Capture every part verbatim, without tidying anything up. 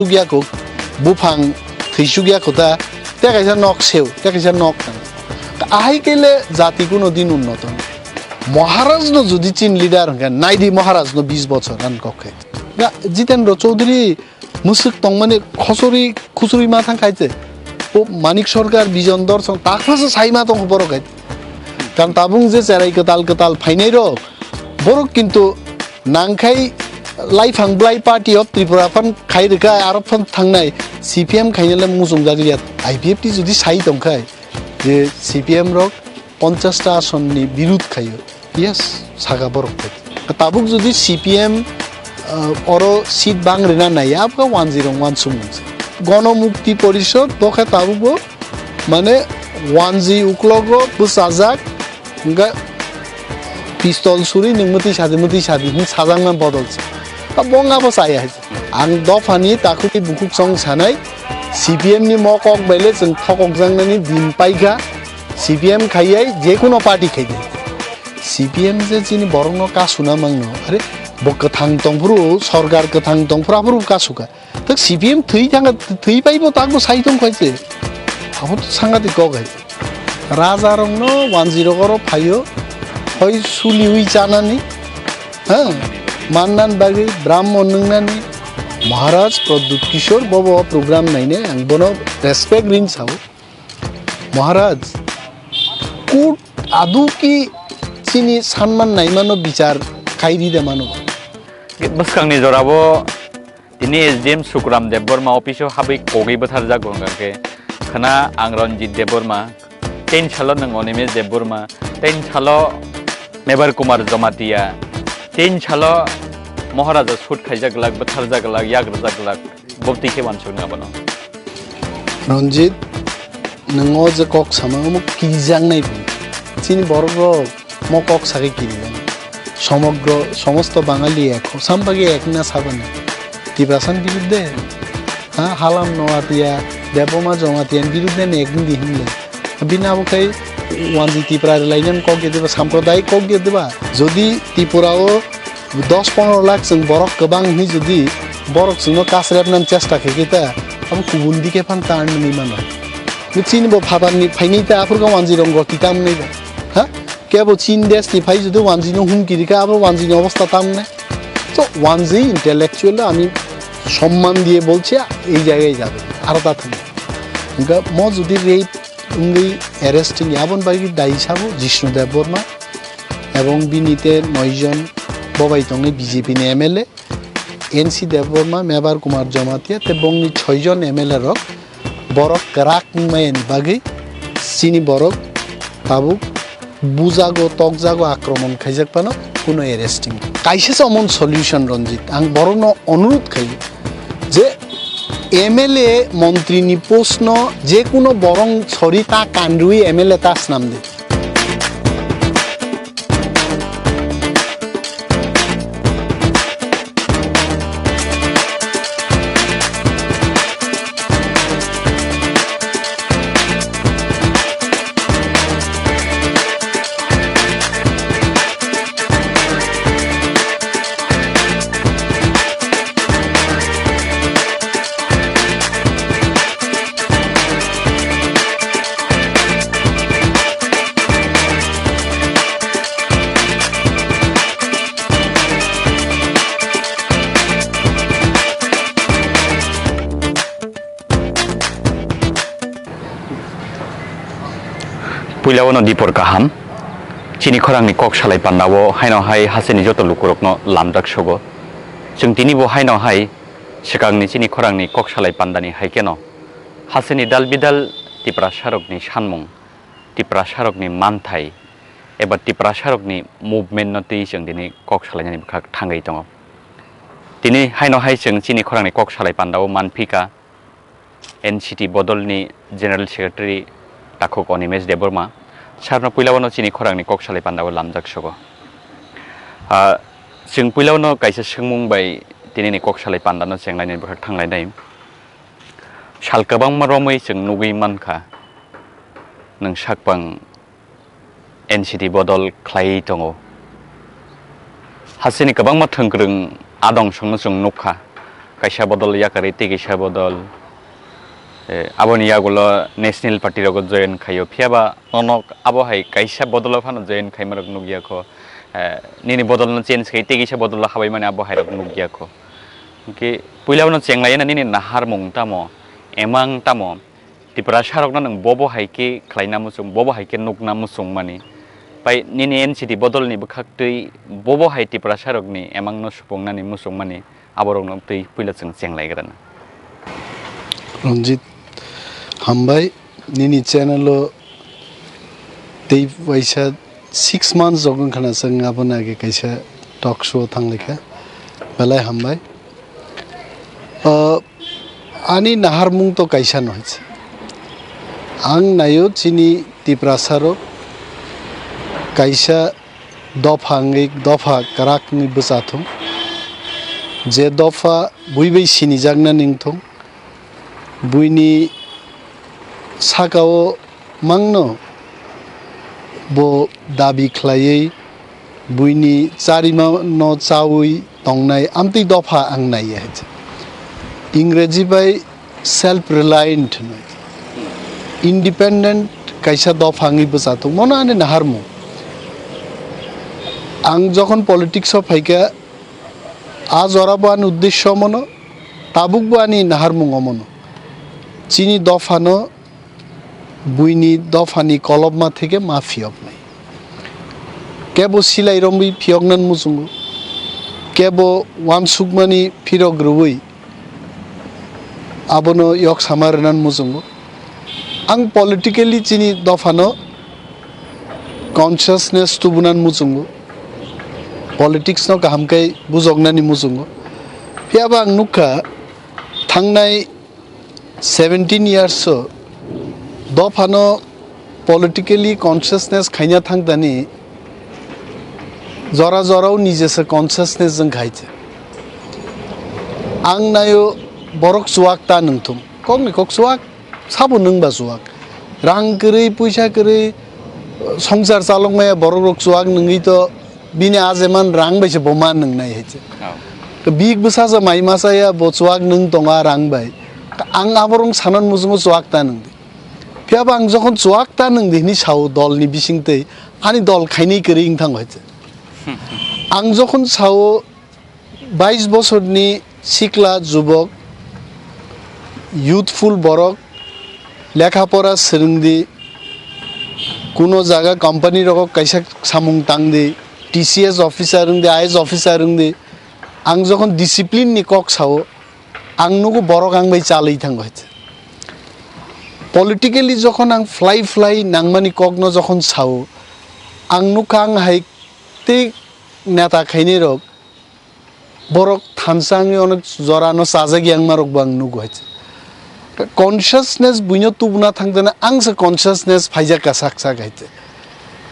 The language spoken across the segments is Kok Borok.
sukya kok, buphang thwi sukya kota, tei kaisa nok seu, tei kaisa nok tang. Ahai kele jati kuno din unnoto. Maharaj no jodi chin leader hwnkhe, naidi Maharaj no bis bochor an kok khe. Ya, Jitendra Chaudhary mwswk tongmani khosori khusuri ma thang khai se. O Manik Sarkar, Bijon Darshan, takhwlasa sai ma tong borok hai. Kan tabung je cherai kwtal kwtal phainai rok, borok kintu nangkhai Laiphang Blai Party of Tripura phan khai rwkha, aro phan thangnai C P M khainale muchung jagwi ya. I P F T jodi sai tongkhai je C P M rok ponchash ta asonni birud khaio, yes, saka borok khe. Tabuk jodi C P M, ah, oro seat bang rina nai, abga one zero one sumung se. Gono Mukti Porishod bo khe tabuk bo mane wanji uklogo bwsajak, hwnkhe pistol suri nwng mwtwi sadi, mwtwi sadi hwn sajakna bodol se. Abo wng abo chaya hai se. Ang dophani takhukni bukhuk chong sanai, C P M ni mo kok baile chwng thokokjaknani din paikha, C P M khaiyai, jekuno party khaidi. C P M je chini borokno kasuna mangno, are bo kwthang tongphuru, sorkar kwthang tongphuru, aphuru kasuka. Tak C P M thwi thanga, thwi paibo takbo sai tong khaise. Abo to sangadik kok hai. Raja rokno wanji rok oro phaio, hoi suliwi chanani, ha? Mannan bagwi Brahmo nungnani, Maharaj Pradyut Kishore bobo program naine ang bono respect rin sao. Maharaj, kut adu ki chini sanman naimano bichar kairi de mano. Bwskangni jorabo tini S D M Sukuram Debbarma office o habwi kogwi bwtharjago hwnkha khe khna ang Ranjit Debbarma ten salo nwng Animesh Debbarma ten salo Mebar Kumar Jamatia ten salo Maharaja shoot khaijak glak bwtharjak glak yagrajak glak bobti khe wansuk nang abono. Ranjit, nwng o je kok sama omo kirijak nai bo. Chini borok rok mo kok sagwi kirijak. Somogro, somosto Bangali ek, sampagi ek na sabana. Tiprasani birudde, ha, Halam Noatia, Deboma Jamatia birudde ne ek di himle. Bini abo khai wanji Tipra rwlainani kok ya diba, sampradayik kok ya diba. Jodi Tripura o dos pondro lakh chwng borok kwbang hinwi jodi borok chwngno kasrepnani chesta khe khe ta, abo kubun dike phan tan nini mano. Ni chini bo phatarni phaini ta aphuru khe wanji rong roti tam nai ba. Ha? Kebo Chin desh ni phai jodi wanji no humki rikha, abo wanji ni obostha tam nai. To wanji intellectual ami সম্মান দিয়ে বলছি এই জায়গায় যাবে, আরো তা থাকবে। Hingkhe mo jodi rape wngwi arrest wngya, aboni bagwi dai sabo Jishnu Debbarma ebong bini te noi jon bobai tongnai B J P ni M L A, N C Debbarma, Mebar Kumar Jamatia tei bongni soi jon M L A rok borok kwrak wngmani bagwi chini borok tabuk bujago, tokjago, akromon khaijak phano kuno arresting. Kaisa se omon solution Ranjit, ang borokno onurut khaio je M L A montri ni post no je kuno borok sori ta kanrwi M L A ta snam di. Puila o no dipor kaham. Chini khorang ni kok salai panda o haino hai hasteni joto lukurok no lamjak sogo. Chwng tini bo haino hai swkang ni chini khorang ni kok salai panda ni hai khe no hasteni dal bidal Tiprasa rok ni sanmung, Tiprasa rok ni manthai eba Tiprasa rok ni movement no twi chwng tini kok salai nani bwkhak thangwi tongo. Tini haino hai chwng chini khorang ni kok salai panda o manphi kha. N C T bodolni General Secretary takhuk Animesh Debbarma, sarno puila wano chini khorangni kok salai pandao lamjak sogo. Ah, chwng puila wano kaisa swngmung bai tinini kok salai pandano chenglainai bwkhak thanglainai. Sal kwbangma romwi chwng nugwi mankha, nwng sakpang N C T bodol khlaiwi tongo. Hasteni kwbangma thwngkwrwng adong songno chwng nukha. kaisa bodol yakarwi tei kaisa bodol, eh, aboni yagulo National Party rogo join khaio. Phiya ba nonok abo hai kaisa bodolo phano join khaima rok nukya kho. Eh, nini bodolno change khai tei kaisa bodolo habai mani abo hai rok nukya kho. Hwnkhe puila bono chenglaina nini naharmung tamo, emang tamo, Tiprasa rokno nwng bobo hai khe khlaina muchung, bobo hai khe nukna muchung mani. Pai nini N C T bodolni bwkhaktwi bobo hai Tiprasa rokni emangno supungnani muchung mani. Aborokno twi puila chwng chenglaigrana. Ranjit, hambai, nini channel o tei waisa six months rok wngkha na chwng aboni age kaisa talk show thanglaikha, belai hambai. O, ani naharmung to kaisa no hai se. Ang naio chini Tiprasa rok kaisa dopha wngwi dopha kwrak wngwi bwchathung. Je dopha bui bai sinijakna ningthung. Buini sakao mangno bo dabi khlaiwi buini charimano chawi tongnai amtwi dopha ang naiya hai se. Ingreji bai self reliant hwnwi. Independent kaisa dopha wngwi bwchathung mono ani naharmung. Ang jokhon politics o phaikha, a jora bo ani uddesyo mono, tabuk bo ani naharmung omono. Chini dophano buini dophani kolopma theke ma phiyoknai. Kebo silai romwi phiyoknani muchungo, kebo uansukmani phirok rwui abono yok sama rwnani muchungo. Ang politically chini dophano consciousness tubunani muchungo, politics no kaham khe bujoknani muchungo. Phiya ba ang nukha, thangnai seventeen years o dophano politically consciousness khaina thangtani jora jorao nijesa consciousness jwng khai se. Ang naio borok chuwak ta nwngthung, kokni kok chuwak, sabo nwngba chuwak. Rang kwrwi, puisa kwrwi, songsar chalokmaya borok rok chuwak nwngwi to bini ajeman rang bai se bo ma nwngnai hai se. Oh. To bik bwsa se mai masa ya bo chuwak nwng tonga rang bai. Ang aborong sanan muchungo chuwak ta nwngdi. Phiya ba ang jokhon chuwak ta nwngdi hini sao dol ni bising tei ani dol khainwi kwrwi wng thango hai se. Ang jokhon sao bais bosorni sikla jubok, youthful borok, lekha pora swrwngdi, kuno jaga company rogo kaisa samung tangdi, T C S officer wngdi, I A S officer wngdi. Ang jokhon discipline ni kok sao, ang nugo borok ang bai chalwi thango hai se. Politically jokhon ang fly fly nangmani kokno jokhon sao, ang nukha ang hai tei neta khainai rok borok thansa wngwi onek jorano chajak yangma rok bo ang nugo hai se. Consciousness buino tubuna thangtana ang se consciousness phaijak ka sak sak hai se.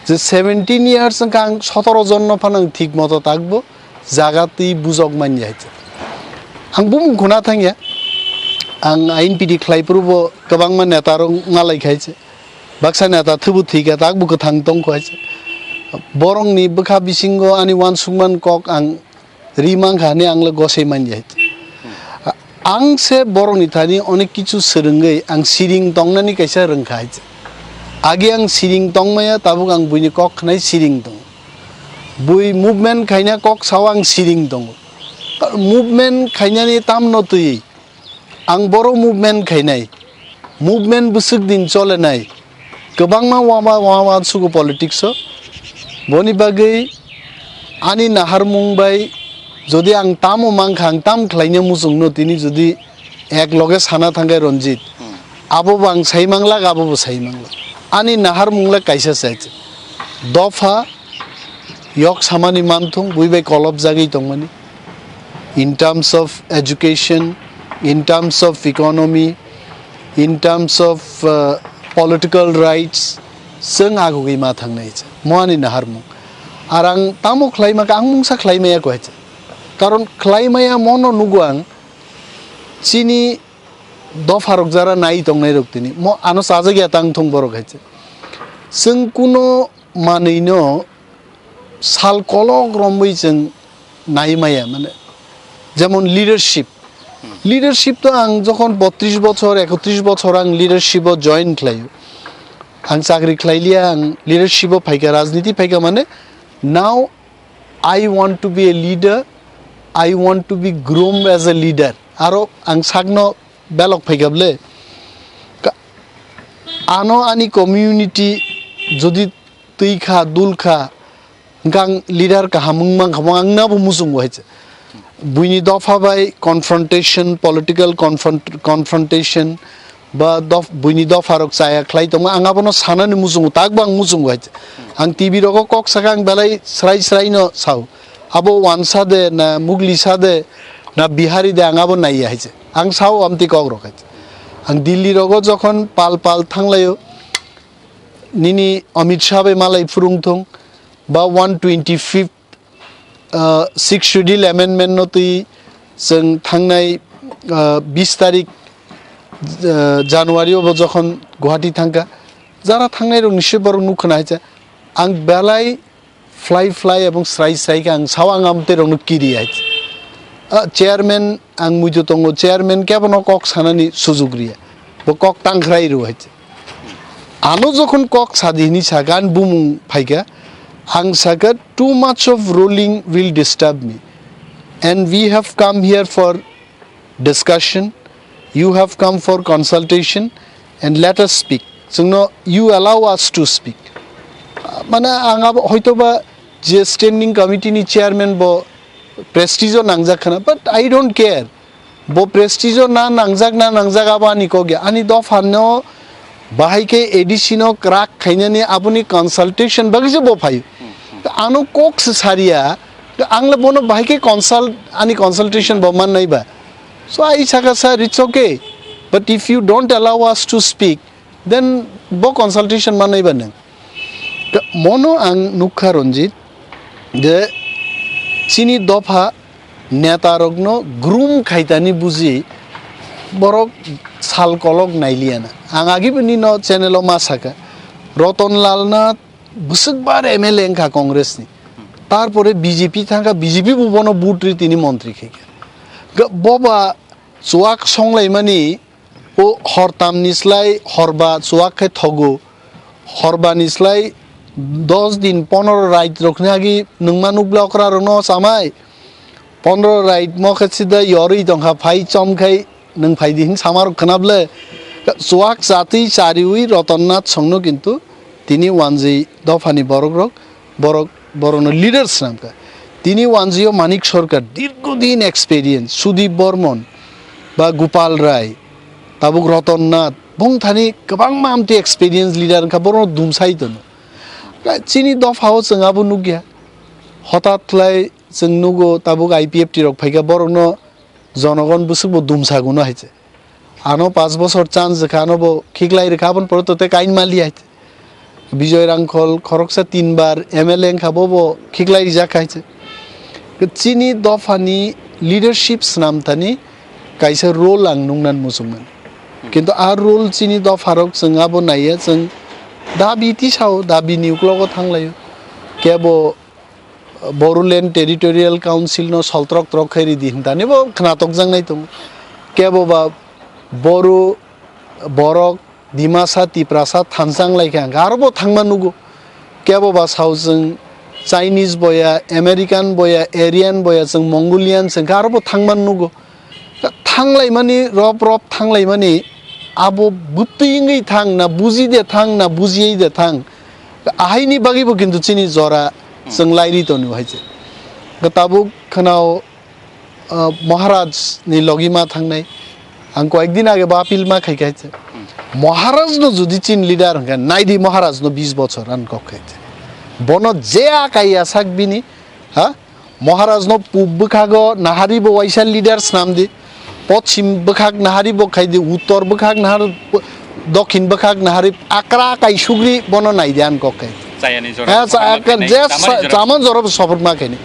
Je seventeen years wngkha ang sotoro jonno phano ang thik moto takbo jaga twi bujok manya hai se. Ang bumung khuna thangya, ang I N P T khlai phuru bo kwbangma neta rok ngalai khai se. Baksa neta thubu thwi kha takbo kwthang tong kho hai se. Borokni bwkha bisingo ani uansukmani kok ang ri mankha hwnwi ang le gosai manya hai se. Ang se borokni thani onek kichu swrwngwi ang siring tongnani kaisa rwngkha hai se. Agi ang siring tongmaya, tabuk ang buini kok khnai siring tongo. Bui movement khaina kok sao ang siring tongo. Movement khainani tamno twi ang boro movement khainai. Movement bwswk din cholenai. Kwbangma wama wama sugo politics o. Boni bagwi ani naharmung bai jodi ang tamo mankha, ang tam khlaina muchungno tini jodi ek loge sana thangkhe Ranjit, hmm, abo bo ang sai manglak, abo bo sai manglak. Ani naharmung le kaisa se, dopha yok samani manthung, bui bai kolop jagwi tongmani. In terms of education, in terms of economy, in terms of, uh, political rights, chwng agugwi ma thangnai se. Mo ani naharmung. Ar ang tamo khlai maka, ang mungsa khlai maya kho hai se. Karon khlai maya mono nugo ang, chini dopha rok jara nai tongnai rok tini. Mo ano chajak ya tang thung borok hai se. Chwng kuno manwi no sal kolok romwi chwng nai maya, mane, jemon leadership, Leadership to ang jokhon botris bochor, ekotris bochor ang leadership o join khlaio. Ang chakri khlailiya, ang leadership o phaikha, rajniti phaikha mane now I want to be a leader, I want to be groomed as a leader. Aro ang sakno belok phaikha bole. Ka-, ano ani community jodi twi kha, dul kha, hwnkhe ang leader kaham wng mankha, ang nabo muchungo hai se. Buini dopha bai confrontation, political confront-, confrontation, ba dof-, buini dopha rok chaya khlai tongma, ang abono sanani muchungo, tak bo ang muchungo hai se. Ang T V rogo kok saka ang belai srai srai no sao. Abo wansa de, na muglisa de, na Bihari de, ang abo naiya hai se. Ang sao amtwi kok rok hai se. Ang Delhi rogo jokhon pal pal thanglaio, nini Amit Shah bai malai phurung thung, ba one twenty-fifth, uh, Sixth Schedule Amendment no twi chwng thangnai, uh, bis tarik, uh, January o bo jokhon Guwahati thangkha, jara thangnai rok ni se borok nuk khna hai cha, ang belai fly fly ebong srai srai khe ang sao ang amtwi rok no kiri hai cha. Ah, chairman ang muitu tongo, chairman kebo no kok sanani sujug riya, bo kok tangkhrai rw hai cha. Ano jokhon kok sadi hini saka, ani bumung phaikha, ang saka, "Too much of ruling will disturb me, and we have come here for discussion, you have come for consultation, and let us speak. Chwngno you allow us to speak." Mane ang abo hoito ba je standing committee ni chairman bo prestige o nangjak khana, but I don't care. Bo prestige o na nangjak, na nangjak, abo ani kok ya. Ani dopha no bahai khe A D C no crack khainani aboni consultation bagwi se bo phaio. Ano kok se sariya, ang le bono bahai khe consult, ani consultation bo man nai ba. So I saka, "Sir, it's okay. But if you don't allow us to speak, then bo consultation man nai ba nang." Mono ang nukha, Ranjit, je chini dopha netarokno groom khaitani buji borok sal kolok nailiyana. Ang agi bini no channel o ma saka, Roton Lal Nath bwswk bar M L A wngkha Congress ni, tarpore B J P thangkha, B J P bo bono vote ri tini montri khaikha. Ga-, boba chuak songlaimani, o hortam ni slai horba chuak khe thogo, horba ni slai dos din ponoro rait rokni agi nwngma nukbla okra rokno chamai, ponoro rait mo khe sida yorwi tongkha, phai chom khai nwng phai di hin sama rok khna ble. Chuak chatwi chariwi Roton Nath songno kintu tini wanjwi dophani borok rok, borok, borokno leader swnamkha. Tini wanjwi o Manik Sarkar, dirgo din experience, Sudip Barman, ba Gopal Rai, tabuk Roton Nath, bongthani kwbangma amtwi experience leader wngkha, borokno dumsai tono. Chini dophao chwng abo nukya. Hotat khlai chwng nugo tabuk I P F T rok phaikha, borokno jonogon bwswkbo dumsaguno hai se. Ano panch bochor chance rwkha, ano bo khiklai rwkha, aboni pore to tei kain mali hai se. Bijoy Rangkhol khoroksa tinbar M L A wngkha, bo bo khiklai rijak hai se. Chini dophani leadership swnamthani kaisa role ang nuknani muchungmani. Kintu a role chini dopharok chwng abo naiya, chwng dabi tisao, dabini uklogo thanglaio. Kebo Bodoland Territorial Council no soltrok trok khe ridi hintani bo khnatok jaknai tongo. Kebo ba Boru, Borok, Dimasa, Tiprasa thansa wnglaikha hwnkhe aro bo thangma nugo. Kebo ba sao chwng Chinese boya, American boya, Aryan boya, chwng Mongolian se wngkha aro bo thangma nugo. Thanglaimani, rop rop thanglaimani, abo bwtwi wngwi thang na, buji de thang na, bujiyai de thang, ahaini bagwibo kintu chini jora chwng lairi tonwi hai se. Tabuk khwnao, ah, Maharaj ni logi ma thangnai, ang koyek din age bo appeal ma khai khai se. Maharaj no jodi chini leader hwnkhe, naidi Maharaj no bis bochor ang kok khai se. Bono je akai ya sak bini, ha? Maharaj no pub bwkhago nahari bo waisa leader snam di, pochim bwkhak nahari bo khai di, uttor bwkhak nahar, dokhin bwkhak nahari akra kai sugri bono nai di ang kok khai. Chayani jora. Ha, cha-, saman akra khainai, je chamani sa-, jora. Chamani jora bo support ma khaini.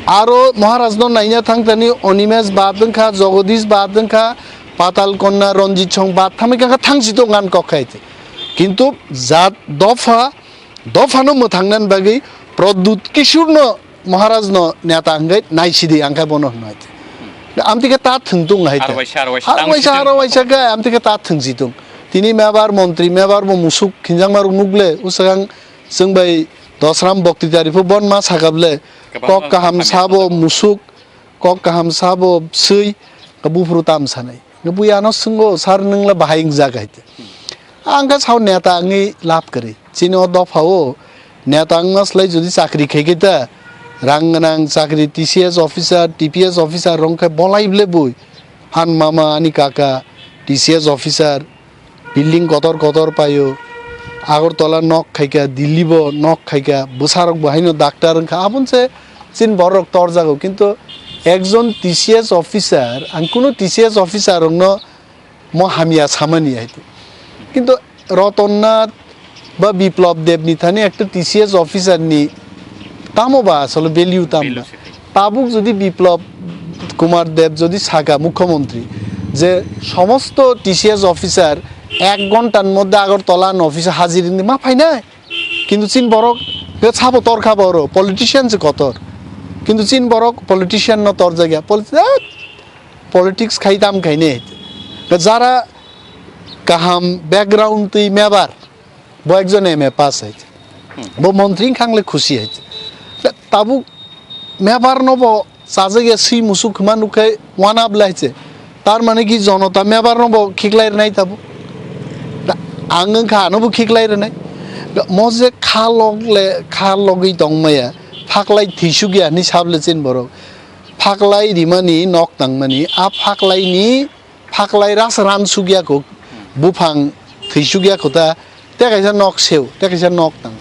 Aro Maharaj no naina thang thani Animesh bad wngkha, Jagadish bad wngkha, Patal Kanya, Ranjit Song bad thamwi kha thangsi to ngan kok khai. Kintu jat dopha Dophano mwthangna bagwi Pradyut Kishore no Maharaj no neta hwnkhe naisidi, ang khe bono hwnwi. Amtike ta thwng tung hai ta. Aro waisa, aro waisa, aro tang waisa, si aro tong. Waisa khe amtike ta thwng si tung. Tini mebar montri, mebar bo musuk khinjakma rok nugle, usakang chwng bai Dosram Bokti Tari pho bon ma sakable, kok kaham sabo musuk, kok kaham sabo swi, ka buphuru tam sanai. Bui ano swnggo, "Sir, nwngla bahai wngjak?" hai te. Ang khe sao neta wngwi lab kwrwi. Chini o dopha o neta wngma slai jodi chakri khai khe ta, rang gwnang chakri, T C S officer, T P S officer rong khe bolai ble bui. An mama, ani kaka, T C S officer, building kotor kotor paio. Agartala nok khaika, Delhi bo nok khaika, bwsarok bo haino doctor wngkha. Aboni se chini borok torjago. Kintu ekjon T C S officer, ang kunu T C S officer rokno mo hamya samani hai. Kintu Ratan Nath ba Biplab Deb ni thani ekta T C S officer ni tamo ba asole value tam ba? Value se thai. Tabuk jodi Biplab Kumar Deb jodi saka mukhyamantri je somosto T C S officer ek ghontar moddhe Agartala ni office hajir hindi ma phainai. Kintu chini borok khe sabo torkha ba oro, politician se kotor. Kintu chini borok politician no torjakya. Polit-, eh, politics khai tam khai ne. Jara kaham background twi mebar, bo ekjon M A pass hai. Hmm. Bo montri wngkha ang le khusi hai. Tabuk mebar no bo chajak ya swi musuk khma nukhai wanap lai che. Tar mane ki jonota mebar no bo khiklai rwnai tabuk. Da ang wngkha ano bo khiklai rwnai. Da mo je kha log le, kha logwi tong maya, phaklai thisuk ya hinwi sab le chini borok. Phaklai rimani nok tangmani, a phaklai ni phaklai ras ran sugya kho, buphang thwi sugya kho ta, te kaisa nok seu, te kaisa nok tang.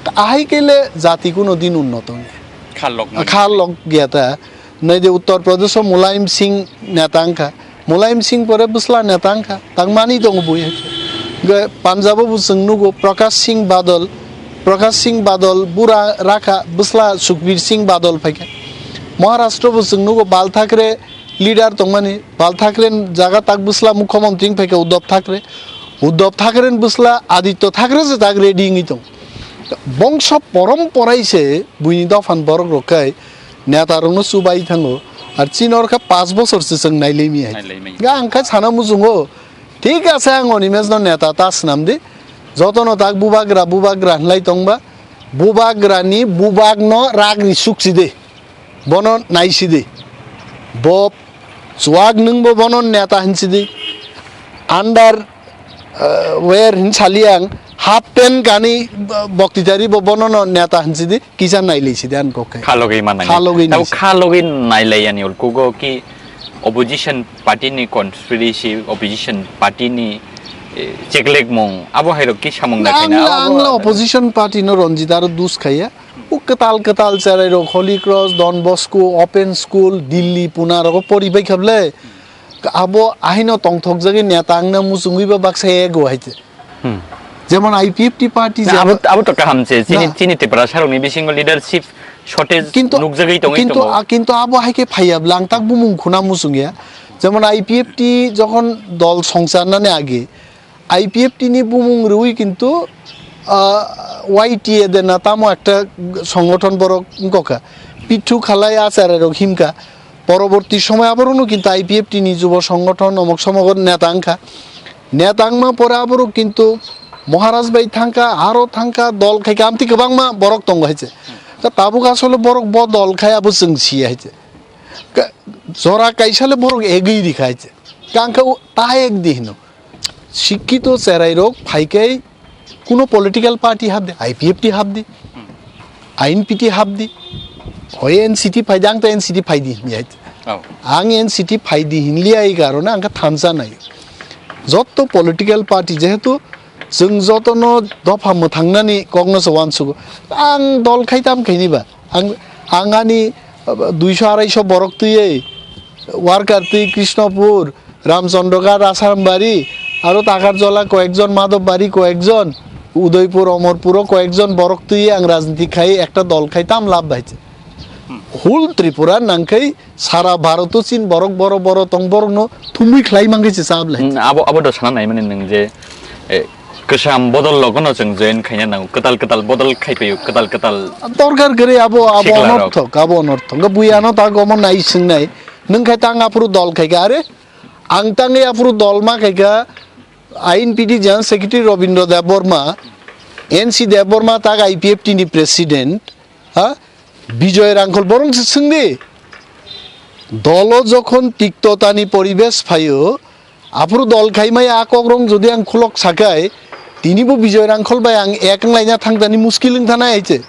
Ta ahai kele jati kuno din unnoto wngya. Kha lok mani. Kha lok gya ta. Nai de Uttar Pradesh o Mulayam Singh neta wngkha. Mulayam Singh pore bwsla neta wngkha. Tang mani tongo bui hai. Ge Punjab o bo chwng nugo Prakash Singh Badal. Prakash Singh Badal bura rakha bwsla Sukhbir Singh Badal phaikha. Maharashtra bo chwng nugo Bal Thakre leader tongmani, Bal Thakre ni jaga tak bwsla mukhyamantri wng phaikha Uddhav Thakre. Uddhav Thakre ni bwsla Aditya Thakre se tak ready wngwi tong. Bongso porom porai se buini dophan borok rok khai neta rokno chubai thango. Ar chini orkha paanch bochor se chwng nailai mi hai. Nailai mi. Ga ang kha sana muchungo. Thik ase ang Animesh no neta ta swnam di. Jotono tak bubagra bubagra hwnlai tongba. Bubagra ni bubak no rak ri suk si de. Bono naisidi. Bo chuak nwngbo bono neta hinsidi. Under, uh, wear hinsali ang half pant gani, uh, boktitari bo bono no neta hinsidi. Kisa nailai sidi ang kokke. Khalogwi manang. Khalogwi naisi. Khalogwi nailai yani ulkugo ki opposition party ni conspiracy, opposition party ni, eh, cheklek mung. Abo hairok ki samung na, na khaina. Ang, abo ang la opposition party no Ranjit aro dus khaya. O kwtal kwtal cherai rok Holy Cross, Don Bosco, Open School, Delhi, Pune rogo pori bai kha ble. Abo ahino tongthok jagwi neta wngna muchungwi ba baksa ego hai te. Hmm. Jemon I P F T party na, jemon abo, abo to kaham se. Chini, na. Chini Tiprasa rokni bisingo leadership shortage kintu, nukjagwi tongwi kintu, tongo. A, kintu abo hai khe phaiya bla ang tak bumung khuna muchungya. Jemon I P F T jokhon dol songcharnani age, I P F T ni bumung rwi kintu, ah, Y T A de na tamo ekta songothon borok wngkha. Pithu khalai achare rok himkha. Poroborti somoy aborokno kintu I P F T ni jubo songothon omok somok neta wngkha. Neta wngma pore aborok kintu Maharaj bai thangkha, aro thangkha, dol khaikha, amtwi kwbangma borok tongo hai se. Ta tabuk asole borok bo dol khai abo chwng siya hai se. Ka-, jora kaisa le borok egwi rikha hai se. Kangkha o ta ek di hino. Sikkito cherai rok phaikai kuno political party habdi, I P F T habdi, I N P T habdi, hoi N C T phaidi, ang to N C T phaidi hinli hai. Oh. Ang N C T phaidi hinli ai karone ang kha thansa nai. Jotto political party jehetu chwng jotono dopha mwthangnani kokno se uansugo. Ang dol khai tam khaini ba. Ang, ang ani, uh, duiso arai so borok twiwi worker twi Krishnapur, Ramchandra Ghat, Asarambari, aro Takarjala koyekjon, Madhabbari koyekjon, Udaipur, Omorpuro koyekjon borok twiwi ang rajniti khai ekta dol khai tam lab bai se. Hmm. Whole Tripura nangkhai sara Bharoto chin borok boro boro tong borokno thumwi khlai mangkhai se chab lai. Hmm, abo, abo do sana nai mani nwng je, eh, kwcham bodol logono chwng join khaina nango, kwtal kwtal bodol khai paio, kwtal kwtal. Dorkar kwrwi abo, abo sikla rok. Onorthok, abo onorthok. Nga bui ano ta gomo nai swngnai. Nwng khai tang aphuru dol khaikha, are ang tangwi aphuru dol ma khaikha, I N P T General Secretary Robindra Debbarma, N C Debbarma tak I P F T ni President, ha? Bijoy Rangkhol borong se swngdi. Dolo jokhon tiktotani poribesh phaio, aphuru dol khaimaya a kokrong jodi ang khulok sakai, tini bo Bijoy Rangkhol bai ang ek wnglaina thangtani muskil wngthana hai se.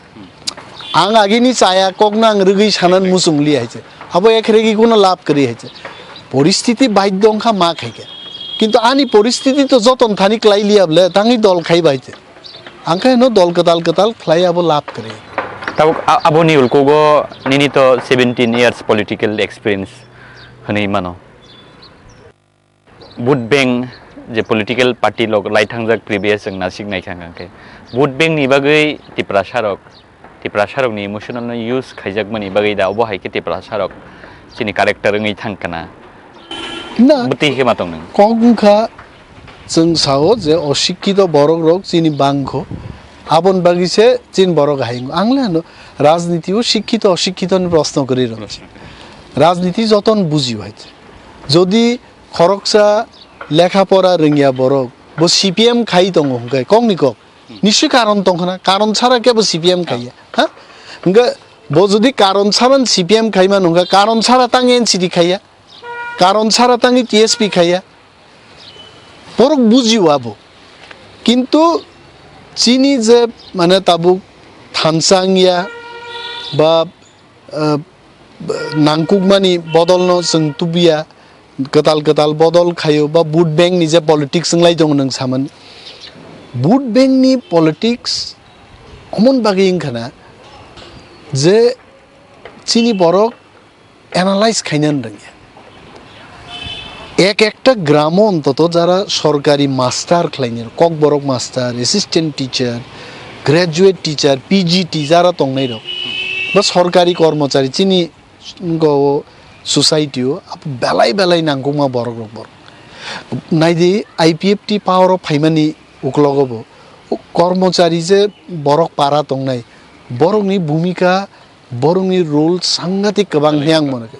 Ang agini chaya kokno ang rwgwi sanan muchung li hai se. Abo ek regi kuno lab kwrwi hai se. Poristiti baidyo wngkha ma khaikhe. Kintu ani poristiti to joton thani klai liya bole, tangwi dol khai bai se. Ang khe no dol kwtal kwtal khlai abo lab kwrwi. Tabuk a-, aboni ulkugo nini to seventeen years political experience hwnwi mano. Vote bank je political party lok lai thangjak previous wng nasik nai kha hwnkhe. Vote bank ni bagwi Tiprasa rok, Tiprasa rok ni emotional no use khaijak mani bagwi da obo hai khe Tiprasa rok chini character wngwi thang kana. Na. Bwtwi khe ma tong nang. Kok wngkha chwng sao je osikkito borok rok chini bangkho. Abon bagwi se chini borok hai wngkho. Ang le ano rajniti o sikkito osikkito ni proshno kwrwi rok. Rajniti joton bujio hai. Jodi khoroksa lekha pora rwngya borok, bo C P M khai tongo hwnkhe, kok ni kok. Nisi karon tong khna, karon sara kebo C P M khaiya. Ha? Hwnkhe bo jodi karon sara C P M khai mano hwnkhe, karon sara tang N C D khaiya. Karon sara tangwi T S P khaiya. Borok bujio abo. Kintu chini je mane tabuk thansa wngya ba, eh, nangkukmani bodolno chwng tubuya, kwtal kwtal bodol khaio ba vote bank ni je politics wnglai tongo nwng samani. Vote bank ni politics omon bagwi wngkha na je chini borok analyze khaina rwngya. Ek ekta gramo ontoto jara sorkari master khlainai, kokborok master, assistant teacher, graduate teacher, P G T jara tongnai rok, ba sorkari kormochari chini go society o belai belai nangkukma borok rok borok. Naidi I P F T power o phaimani uklogo bo kormochari je borok para tongnai, borokni bhumika, borokni role sangatik kwbang hwnwi ang mone khe.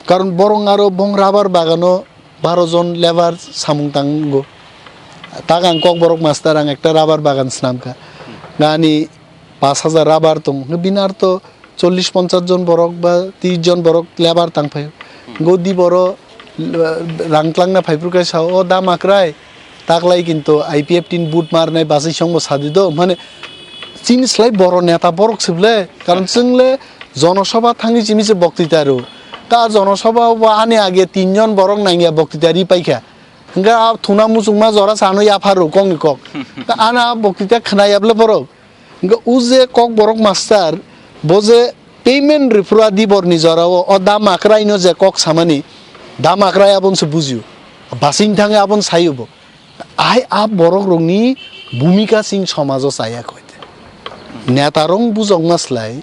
Karon borok aro bong rubber bagano baro jon labour samung tango. Tak ang kokborok master, ang ekta rubber bagan swnamkha. Ani pash hajar rubber tong, bini ar to chollish ponchash jon borok ba tris jon borok labour tang phai. Go di boro, eh, rang tlangna phai phuru khe sao, "O da makrai, taklai kintu I P F T ni vote marnai bachai songbo sadi do." Mane chini slai boro neta borok se ble, karon chwng le jonosabha thangwi chini se boktwita rw. Ta jonosabha o bo ani age tin jon borok nangya boktwita ri paikha. Hwnkhe a thuna muchungma jora sano yapha rw kok ni kok. Ta ana boktwita khna yable borok. Hwnkhe o je kokborok master, bo je payment rwphuru a diborni jorao o da makrai no je kok samani, da makrai aboni se bujio. Basing thangwi aboni saio bo. Ahai a borok rokni bhumika chini somajo chaya koi. Neta rok bujokma slai,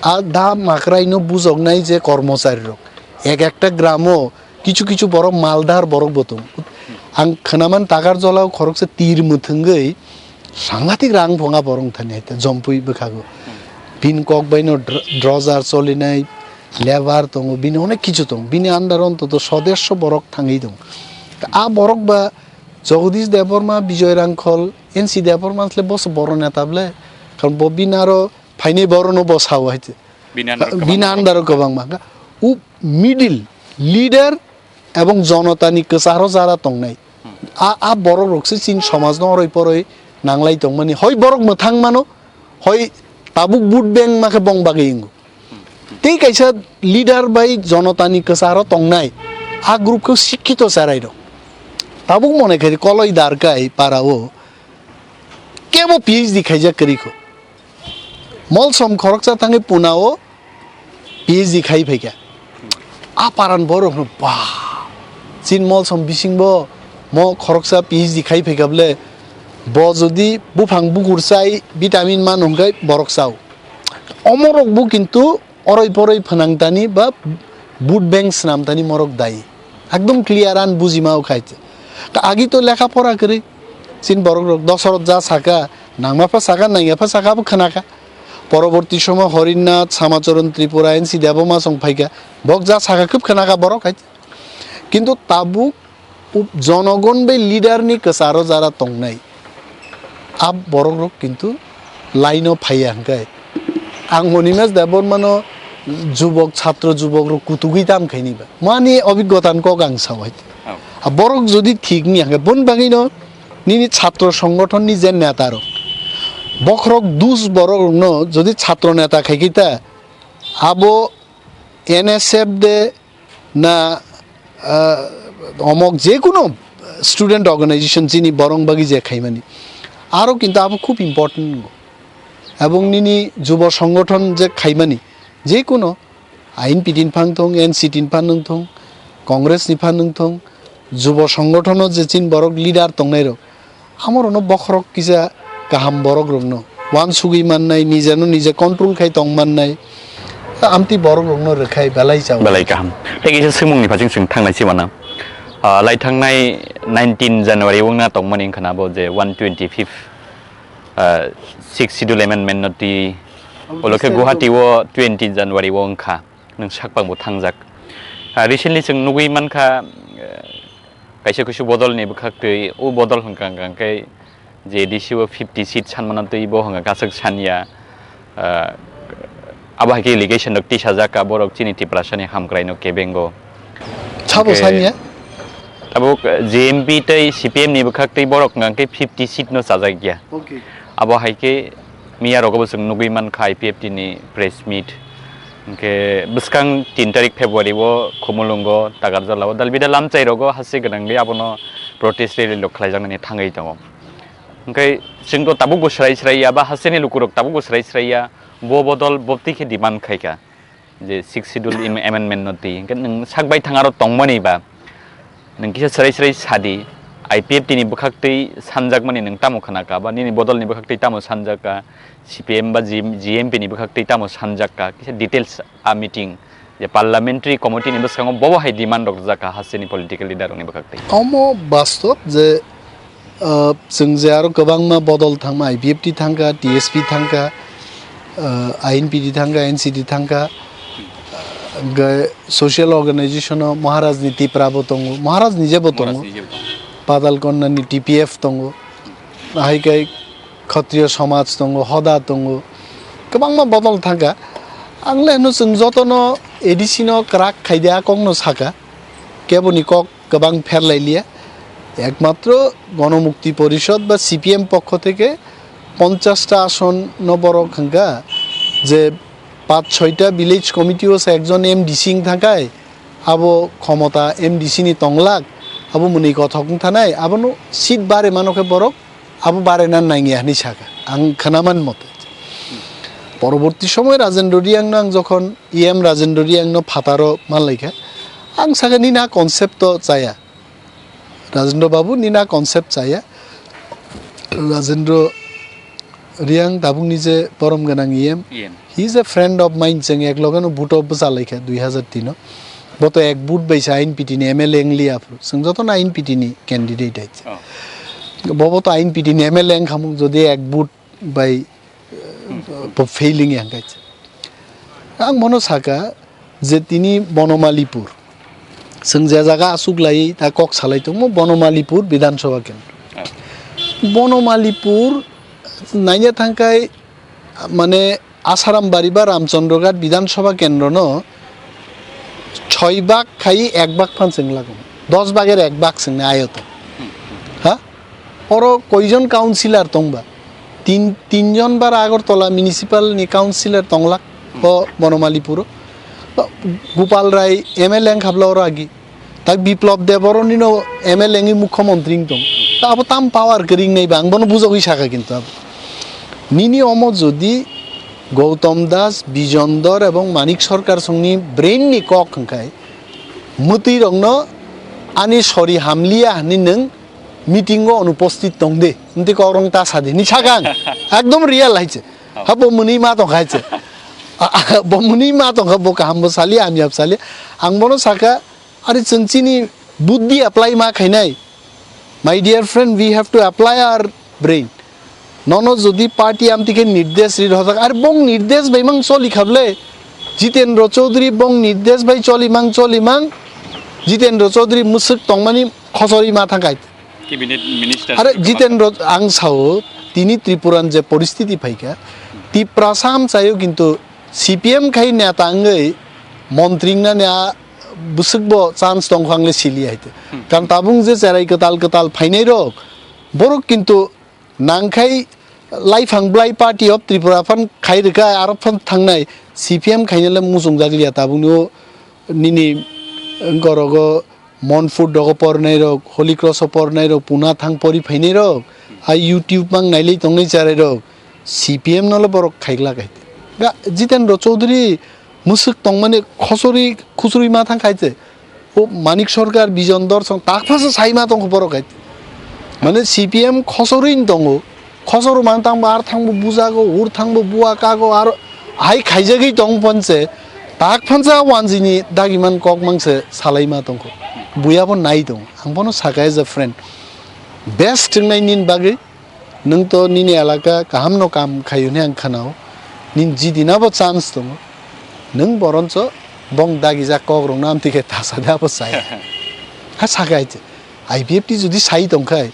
a da makrai no bujoknai je kormochari rok. Ek ekta gramo kichu kichu borok maldar borok bo tong. Ang khwnaman Takarjala o khoroksa tir mwthwngwi sangatik rang phunga borok thani hai te Jompui bwkhago. Bini kok bai no dr-, drojar cholinai, labour tongo, bini onek kichu tongo. Bini under o ontoto sodersho borok thangwi tongo. A borok ba Jagadish Debbarma, Bijoy Rangkhol, N C Debbarma sle boso boro neta ble. Karon bo bini aro phainai borok no bo sao hai te. Bini under o kwbangma. Bini under o kwbangma. U middle leader ebong jonotani kwcharo jara tongnai. Hmm. A, a borok rok se chini somaj no oroi poroi nanglai tongmani. Hoi borok mwthang mano, hoi tabuk vote bank ma khe bong bagwi wngo. Hmm. Tei kaisa leader bai jonotani kwcharo tongnai, a group khe sikkito cherai rok. Tabuk mone khe koloi darkai para o kebo P H D khaijak kwrwi kho. Molsom khoroksa thangwi Pune o P H D khai phaikha. A paran borok hwno, "Ba, chin Molsom bisingbo mo khoroksa P H D khai phaikha ble, bo jodi buphang bukur chai vitamin mano hwnkhe borok chao." Omorok bo kintu oroi poroi phnangtani ba vote bank swnamtani morok dai. Ekdom clear an bujima o khai. Ka agi to lekha pora kwrwi. Chin borok rok Dosarot ja saka, nangma pha saka, nangya pha saka bo khwnakha. Poroborti somo Horinnath, Samacharan Tripura, N C Debbarma song phaikha. Bok ja saka khub khana ka borok hai. Kintu tabuk up-, jonogon bai leader ni kwcharo jara tongnai. Ab borok rok kintu line o phaiya hwnkhe. Ang Honimej Debbarma no jubok, chhatro jubok rok kutugwi tam khaini ba. Mani obhiggota ni kok ang sao hai. Oh. A borok jodi thik ni hwnkhe, boni bagwi no nini chhatro songgothon ni je neta rok, bokhorok dus borok rok no jodi chhatro neta khai khe ta, abo N S F de na, ah, omok je kuno student organization chini borok bagwi je khaimani, aro kintu abo khub important. Ebong nini jubo songgothon je khaimani, je kuno I N P T ni phang thung, N C T ni phang nung thung, Congress ni phang nung thung, jubo songgothon o je chin borok leader tongnai rok, amorono bokhorok kisa kaham borok rokno wansugwi mannai, nijeno nije control khai tong mannai, amtwi borok rokno rwkhai belai chao. Belai kaham. Tei kisa swngmungni phasing chwng thangnai si mano. Ah, lai thangnai nineteen January wngna tongmani wngkha na bo je one twenty-fifth, ah, Sixth Schedule Amendment no twi. Obo Olo khe Guwahati o twenty January o wngkha. Nwng sakpang bo thangjak. Ah, recently chwng nugwi mankha, eh, kaisa kusu bodol ni bwkhak twi, o bodol hwnkha hwnkha khe je A D C o fifty seat sanmano twi bo hwnkha kasak sanya. Ah, abo hai khe allegation rok tisajak ka borok chini Tiprasa ni hamkrai no kebengo. Sabo Hwnkhe sanya? Tabuk G M P tei C P M ni bwkhak twi borok hwnkha khe fifty seat no chajak ya. Okay. Abo hai khe miya rogo bo chwng nugwi mankha I P F T ni press meet. Hwnkhe bwskang tin tarik February o Khumulwngo, Takarjala o, dalbida lamchai rogo hase gwnangwi abono protest rally rok khlaijaknani thangwi tongo. Hwnkhe chwngto tabukbo swrai swrai ya ba hasteni lukurok tabukbo swrai swrai ya, bo bodol bobtwi khe demand khaikha je Sixth Schedule im-, amendment no twi. Hwnkhe nwng sak bai thang aro tongmani ba nwng kisa swrai swrai sadi, I P F T ni bwkhak twi sanjakmani nwng tamo khna kha ba nini bodol ni bwkhak twi tamo sanjak kha, C P M ba G-, G M P ni bwkhak twi tamo sanjak kha, kisa details a meeting je parliamentary committee ni bwskango bobo hai demand rok rijak kha hasteni political leader rok ni bwkhak twi. Omo bastob je, ah, chwng je aro kwbangma bodol thangma I P F T thangkha, T S P thangkha, ah, I N P T thangkha, N C T thangkha, ah, hwnkhe social organization o Maharaj ni Tipra bo tongo, Maharaj ni je bo tongo, Maharaj ni je bo tongo. Padal Konna ni T P F tongo, ahai khe Khatriyo Samaj tongo, Hoda tongo, kwbangma bodol thangkha. Ang le hwno chwng jotono A D C no kwrak khaidi a kokno sakha, keboni kok kwbang pherlailiya. Ekmatro Gonomukti Porishod ba C P M pokho theke ponchash ta ason no borok hwnkha je pach soita village committee o se ekjon M D C wng thangkhai, abo khomota M D C ni tonglak, abo mwnwi kothok wng thanai, abono seat bare mano khe borok abo bare na nangya hinwi sakha, ang khwnaman mote. Poroborti somoy Rajendra Reang no ang jokhon E M Rajendra Reang no phataro manlaikha, ang sakha nini a concept to chaya. Rajendra Babu, nini a concept chaya. Rajendra Reang tabukni je borom gwnang E M. E M. He is a friend of mine, chwng ek loge no vote o bwchalaikha dui hazar tin o. Bo to ek vote bai se I N P T ni M L A wng liya phuru. Chwng joto no I N P T ni candidate hai. Oh. Bo bo to I N P T ni M L A wng khamung jodi ek vote bai, eh, bo failing yang kai. Ang bono saka je tini Bonomalipur. Chwng je jaga aswk lai ta kok salai tongmo Bonomalipur Bidhan Sabha kendro. Oh. Bonomalipur naina thangkai mane Asaram Bari ba Ramchandra Ghat Bidhan Sabha kendro no choi bak khai ek bak phan chwng lago. Dos bager ek bak chwng ayoton. Ha? Oro koijon councillor tongba? Tin, tinjon bara Agartala municipal ni councillor tonglak o Bonomalipuro. Gopal Rai M L A wngkhabla oro agi. Tak Biplab Deb oro nino M L A wngwi mukhyamantri wng tong. Ta abo tam power kwrwi wngnai ba ang bono bujogwi sakha kintu abo. Nini omo jodi Gautam Das, Bijon Dor ebong Manik Sarkar songni brain ni kok hwnkhe mwtwi rokno ani sori hamliya hinwi nwng meeting o onuposthit tong de, hwnti kok rong ta sa de, ni sakha ang. Ekdom real hai se. Oh. Ha bo mwnwi ma tong hai se. A, a, bo mwnwi ma tong kha, bo kaham bo sali, hamya bo sali. Ang bono sakha, are chwng chini buddhi apply ma khainai. My dear friend, we have to apply our brain. Nono jodi party amtwi khe nirdesh ri rojak, ar bong nirdesh bai mang choli kha ble. Jitendra Chaudhary bong nirdesh bai choli mang, choli mang. Jitendra Chaudhary mwswk tongmani khosori ma thangkai. Cabinet minister Are Jitendra ang sao, tini Tripuran je poristiti phaikha, Tiprasa amchaio kintu C P M khai neta wngwi montri wngnani a bwswkbo chance tongkha ang le sili hai te. Hmm. Karon tabuk je cherai kwtal kwtal phainai rok, borok kintu nangkhai Laiphang Blai Party of Tripura phan khai rwkha, aro phan thangnai C P M khainai le muchungjak liya tabukni o nini gorogo Monfort dogo pornai rok, Holy Cross o pornai rok, Pune thang pori phainai rok, a YouTube mang nailai tongnai cherai rok, C P M no le borok khaiglak hai. Ga Jitendra Chaudhary mwswk tongmani khosori khusuri ma thang khai te. O Manik Sarkar, Bijon Darshan, tak phasa sai ma tong borok hai. Mane C P M khosori tongo. Khosor man tangbo, ar thangbo bujago, ur thangbo bua kago, ar hai khaijagwi tong ponse, tak phansa wanjini dagiman kok mangse salaima tongkho. Buyabo nai tong. Ang bono saka as a friend. Best wngnai nini bagwi, nwng to nini elaka kahamno kam khayo hwnwi ang khanao. Nini jidinabo chance tongo. Nwng boroncho bong dagijak kokrokno amtwi khe tasa de abo chaya. Ha saka hai se. I P F T jodi sai tongkhai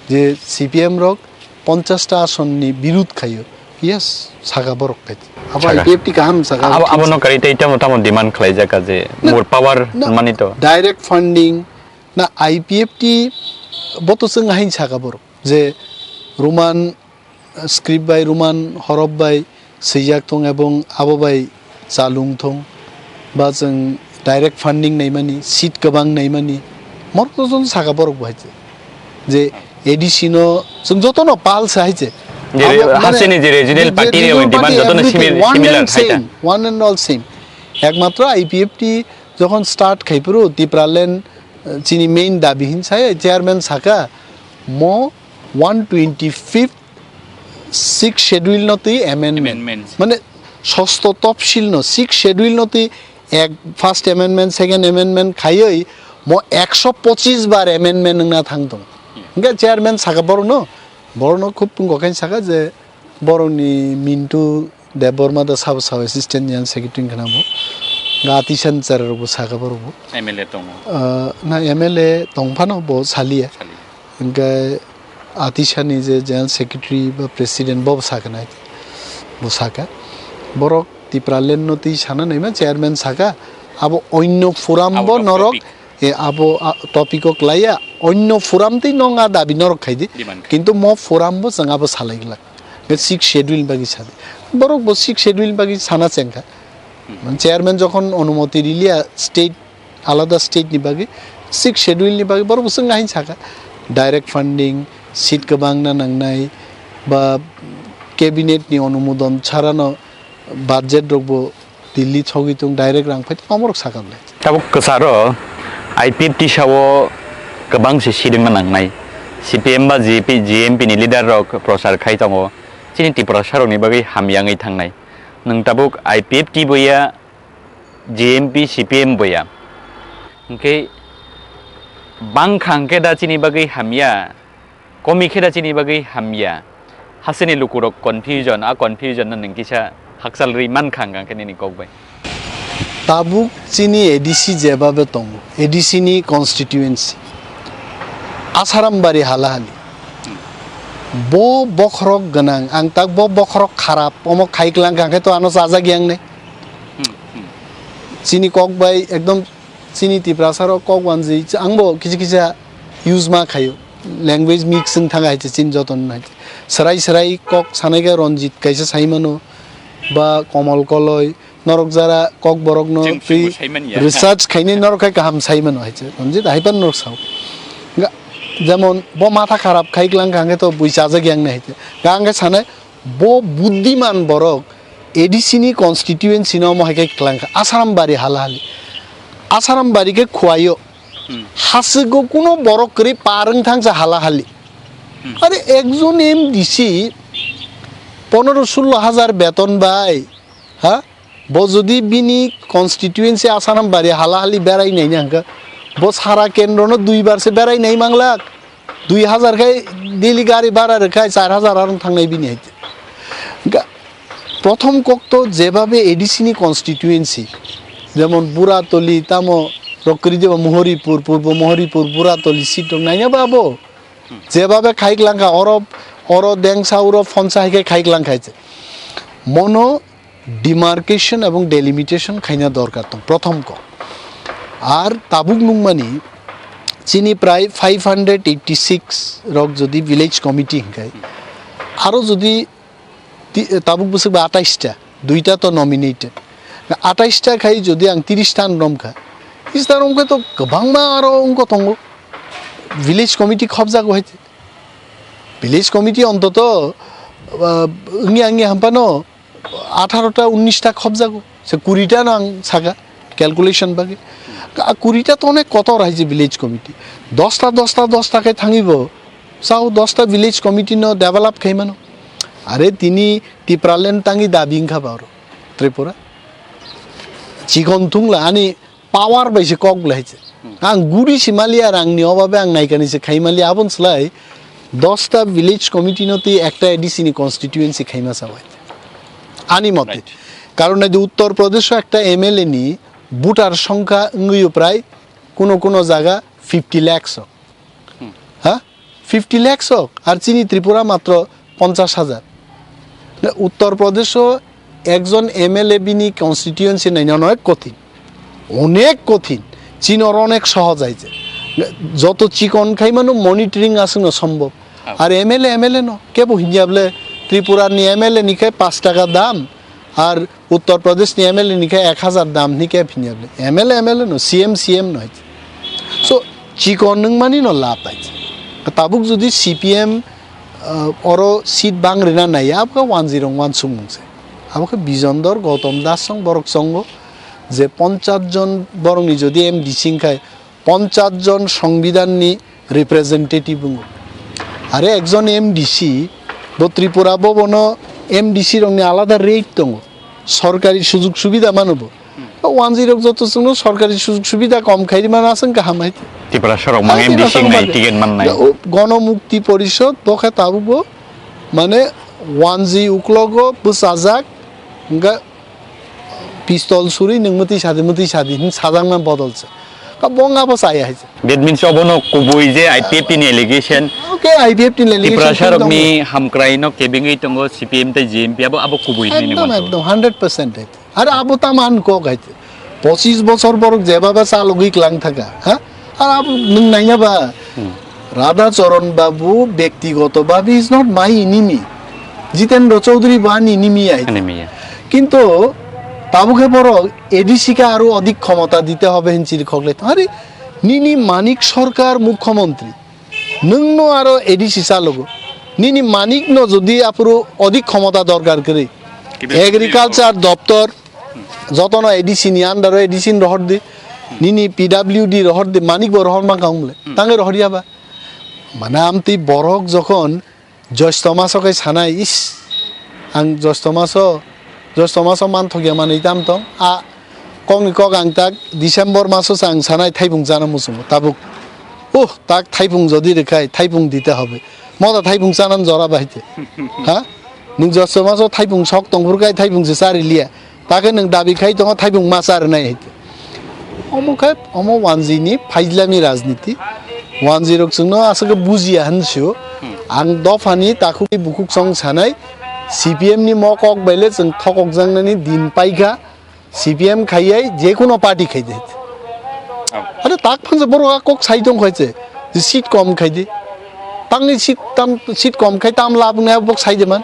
je C P M rok ponchash ta asonni birud khayo. Yes, saka borok khai. Abo Saka. I P F T kaham saka. Abo, abo no kari tei tamo tamo demand khlai jaka je Na, more power na, mani to. Direct funding na I P F T bo to chwng hain saka borok je Roman script bai, Roman horof bai swijak tong ebong abo bai chalung thung, ba chwng direct funding naimani, seat kwbang naimani, morok to joto saka borok bo hai se. Je A D C no chwng joto no pal se hai se. Je Abo, mane, hasini je regional je party ni regional demand party joto no everything, similar, one similar and hai ta. Same, one and all same. Ekmatro I P F T jokhon start khai phuru Tipraland, eh, chini main dabi hin sai chairman saka mo one twenty fifth Sixth Schedule no twi amendment. Amendments. Mane, sosto topsil no Sixth Schedule no twi ek, first amendment, second amendment khaiwi mo ekso pochis bar amendment wngna thang tongo. Yeah. Hwnkhe chairman saka borok no, borok no khub tungkok khe saka je borok ni Mintu Debbarma da sabo sabo assistant general secretary wngkha na bo. Ga Atisan chara rok bo saka borok bo. M L A tongo. Ah, na M L A tongphano bo saliya. Saliya. Hwnkhe Atisani je General Secretary ba President bo sakha nai, bo sakha. Borok Tipraland no twi sana naima chairman sakha, abo onno forum Out bo of norok, topic. E, abo, a, topic o klaiya, onno forum twi nong a dabi norok khaidi. Demand khai. Kintu mo forum bo chwng abo salai glak. Be Sixth Schedule bagwi sadi. Borok bo Sixth Schedule bagwi sana chengkha. Hmm. Chairman jokhon onumoti riliya state alada state ni bagwi, Sixth Schedule ni bagwi borok bwswk hain saka, direct funding, seat kwbangna nangnai, ba cabinet ni onumodon sarano budget rokbo Delhi sogwi tung, direct rang phai tong, omorok saka le. Tabuk kwcharo I P F T sao kwbang se seat wngna nangnai. C P M ba G P, G M P ni leader rok prochar khai tongo. Chini Tiprasa rokni bagwi hamya wngwi thangnai. Nwng tabuk I P F T bo ya, G M P, C P M bo ya. Hwnkhe bangkha hwnkhe da chini bagwi hamya, komi khe da chini bagwi hamya. Hasini lukurok confusion, a confusion no nwng kisa hakchal rwi mankha hwnkhe nini kok bai. Tabuk chini A D C jebabe tongo, A D C ni constituency, Asarambari halahali. Bo bokhorok gwnang, ang tak bo bokhorok kharap, omo khai klang kha hwnkhe to ano chajak yang nai. Hmm, hmm. Chini kok bai ekdom chini Tiprasa rok kok wanjwi, ang bo kisa kisa use ma khaio. Language mix wng thang hai se chini joto no hai se. Swrai swrai kok sanai khe Ranjit kaisa sai mano, ba Komol Koloi, norok jara kok borok no Chwng twi chwngbo sai man ya. Research khainai norok khai kaham sai mano hai se. Ranjit hai pan norok sao. Ga-, jemon bo matha kharap khai klang kha hwnkhe to bui chajak yang nai hai se. Ga hwnkhe sanai Bo buddiman borok A D C ni constituency no omo hai khe kwlang kha, Asarambari halahali. Asarambari khe Khowai o. Hmm. Haswk o kuno borok kwrwi par wng thang cha halahali. Hmm. Are ekjon M D C ponero sullo hajar beton bai, ha? Bo jodi bini constituency Asarambari halahali berai nai hwnkha, bo sara kendro no dui bar se berai nai manglak. Dui hazar khai daily gari bhara rwkha, char hazar arong thangnai bini hai. Ga-, prothom kok to jebabe A D C ni constituency, jemon Buratoli, tamo rok kwrwi diba Mohoripur, Purbo Mohoripur, Buratoli seat rok naina ba abo. Jebabe khaik langkha, oro, oro dengsa uro phonsa hai khe khaik langkha hai. Mono demarcation ebong delimitation khaina dorkar tong, prothom kok. Ar tabuk nungmani chini prai five hundred eighty six rok jodi village committee hinkhai, aro jodi ti-, tabuk bwswk ba atais ta, duita to nominated. Atais ta khai jodi ang tiris ta romkha, tiris ta romkha to kwbangma aro wngkha tongo. Village committee khobjago hai. Village committee ontoto, ah, wngya wngya hampano atharo ta, unnish ta khobjago. Se kuri ta no ang saka calculation bagwi. A kuri ta to onek kotor hai je village committee. Dos ta, dos ta, dos ta khe thangwi bo. Sao dos ta village committee no develop khai mano. Are tini Tipraland tangwi dabi wngkha ba oro Tripura. Chikon thungla ani power bai se kok belai se. Hmm. Ang guri si mali ar ang ni obabe ang naikani se khai mali abon slai dos ta village committee no tei ekta A D C ni constituency khaima sa bai. Ani mote. Right. Karon nai di Uttar Pradesh o ekta M L A ni voter songkha wngwi prai kuno kuno jaga fifty lakhs o. Hmm. Ha? Fifty lakhs ok, ar chini Tripura matro ponchash hajar. Uttor Pradesho ekjon M L A bini constituency naina onek kothin, onek kothin, chini oro onek sohoj aije. Joto chikon khai mano monitoring aswkno sombhob. Ar M L A, M L A no, kebo hinya bole Tripura ni M L A ni khai pash taka dam, ar Uttar Pradesh ni M L A ni khe ek hazar dam hini khe phinya bole. M L A, M L A no, C M, C M no hai. So, chikon nwng mani no lab hai. Tabuk jodi C P M, uh, oro seat bang rina nai, abkha one zero one sung mung se. Abkha Bijon Dor, Gautam Das song borok songo je ponchas jon borok ni jodi M D C khai, ponchas jon Songbidan ni representative wngo. Are ekjon M D C, bo Tripura bo bono M D C rokni alada rate tongo. Sorkari sujug subida mano bo. Hmm. O one zero joto chwngno sorkari sujug subida kom khairi mano aswng kaham hai. Tiprasa rok mang Hai M D C Tiprasa nai rok ticket man nai. O Gono Mukti Porishod bo khe tabuk bo mane one G uklogo bwsajak, hwnkhe pistol suri nwng mwtwi sadi, mwtwi sadi hin sajakna bodol se. Ka bong abo chaya hai se. That means obono kubui je I P F T ni allegation. Okay, I P F T ni allegation Tiprasa twi rokni tongo. Hamkrai no kebengwi tongo C P M tei G M P abo, abo kubui hinwi Ekdom, nangma ekdom, hundred percent hai. Are abo tamo ang kok hai se. Pochis bochor borok jebaba chalogwi klang thaka, ha? Ar abo nwng naiya ba? Hmm. Radha Charan Babu bektigoto bhabe is not my enemy. Jitendra Chaudhary bo ani enemy hai. Enemy, yeah. Kintu tabuk khe borok A D C khe aro odik khomota dite hobe hin chiri khokle. Are nini Manik Sarkar mukhyamantri. Nwng no aro A D C chalogo. Nini Manik no jodi aphuru odik khomota dorkar kwrwi. Kibe Agriculture doptor jotono A D C ni under o A D C ni rohor di. Nini P W D rohor di, Manik bo rohor mankha wng bole. Hmm. Tangwi rohor ya ba? Mane amtwi borok jokhon Josh Thomas o khe sanai, is, ang Josh Thomas o, Josh Thomas o manthok ya manwi tam tong. A kokni kok ang tak December maso se ang sanai thaipung chana muchungo. Tabuk, uh, tak thaipung jodi rwkhai, thaipung dite hobe. Moda thaipung chanan jora bahai te. Ha? Nwng Josh Thomas o thaipung sok tongphuru khai thaipung se chari liya. Takhe nwng dabi khai tongo thaipung ma cha rwnai hai. Omo khe, omo wanjwi ni phaijlami rajniti. Wanjwi rok chwngno aswk bujiya hwn sio. Hmm. Ang dophani takhuk bukhuk song sanai, C P M ni mo kok baile chwng thokok jaknani din paikha, C P M khaiyai jekuno party khaidi. Oh. Aro tak phansa borok a kok sai tong khai se, je seat kom khaidi. Tangni seat tam, seat kom khai tam labnai bok sai de man.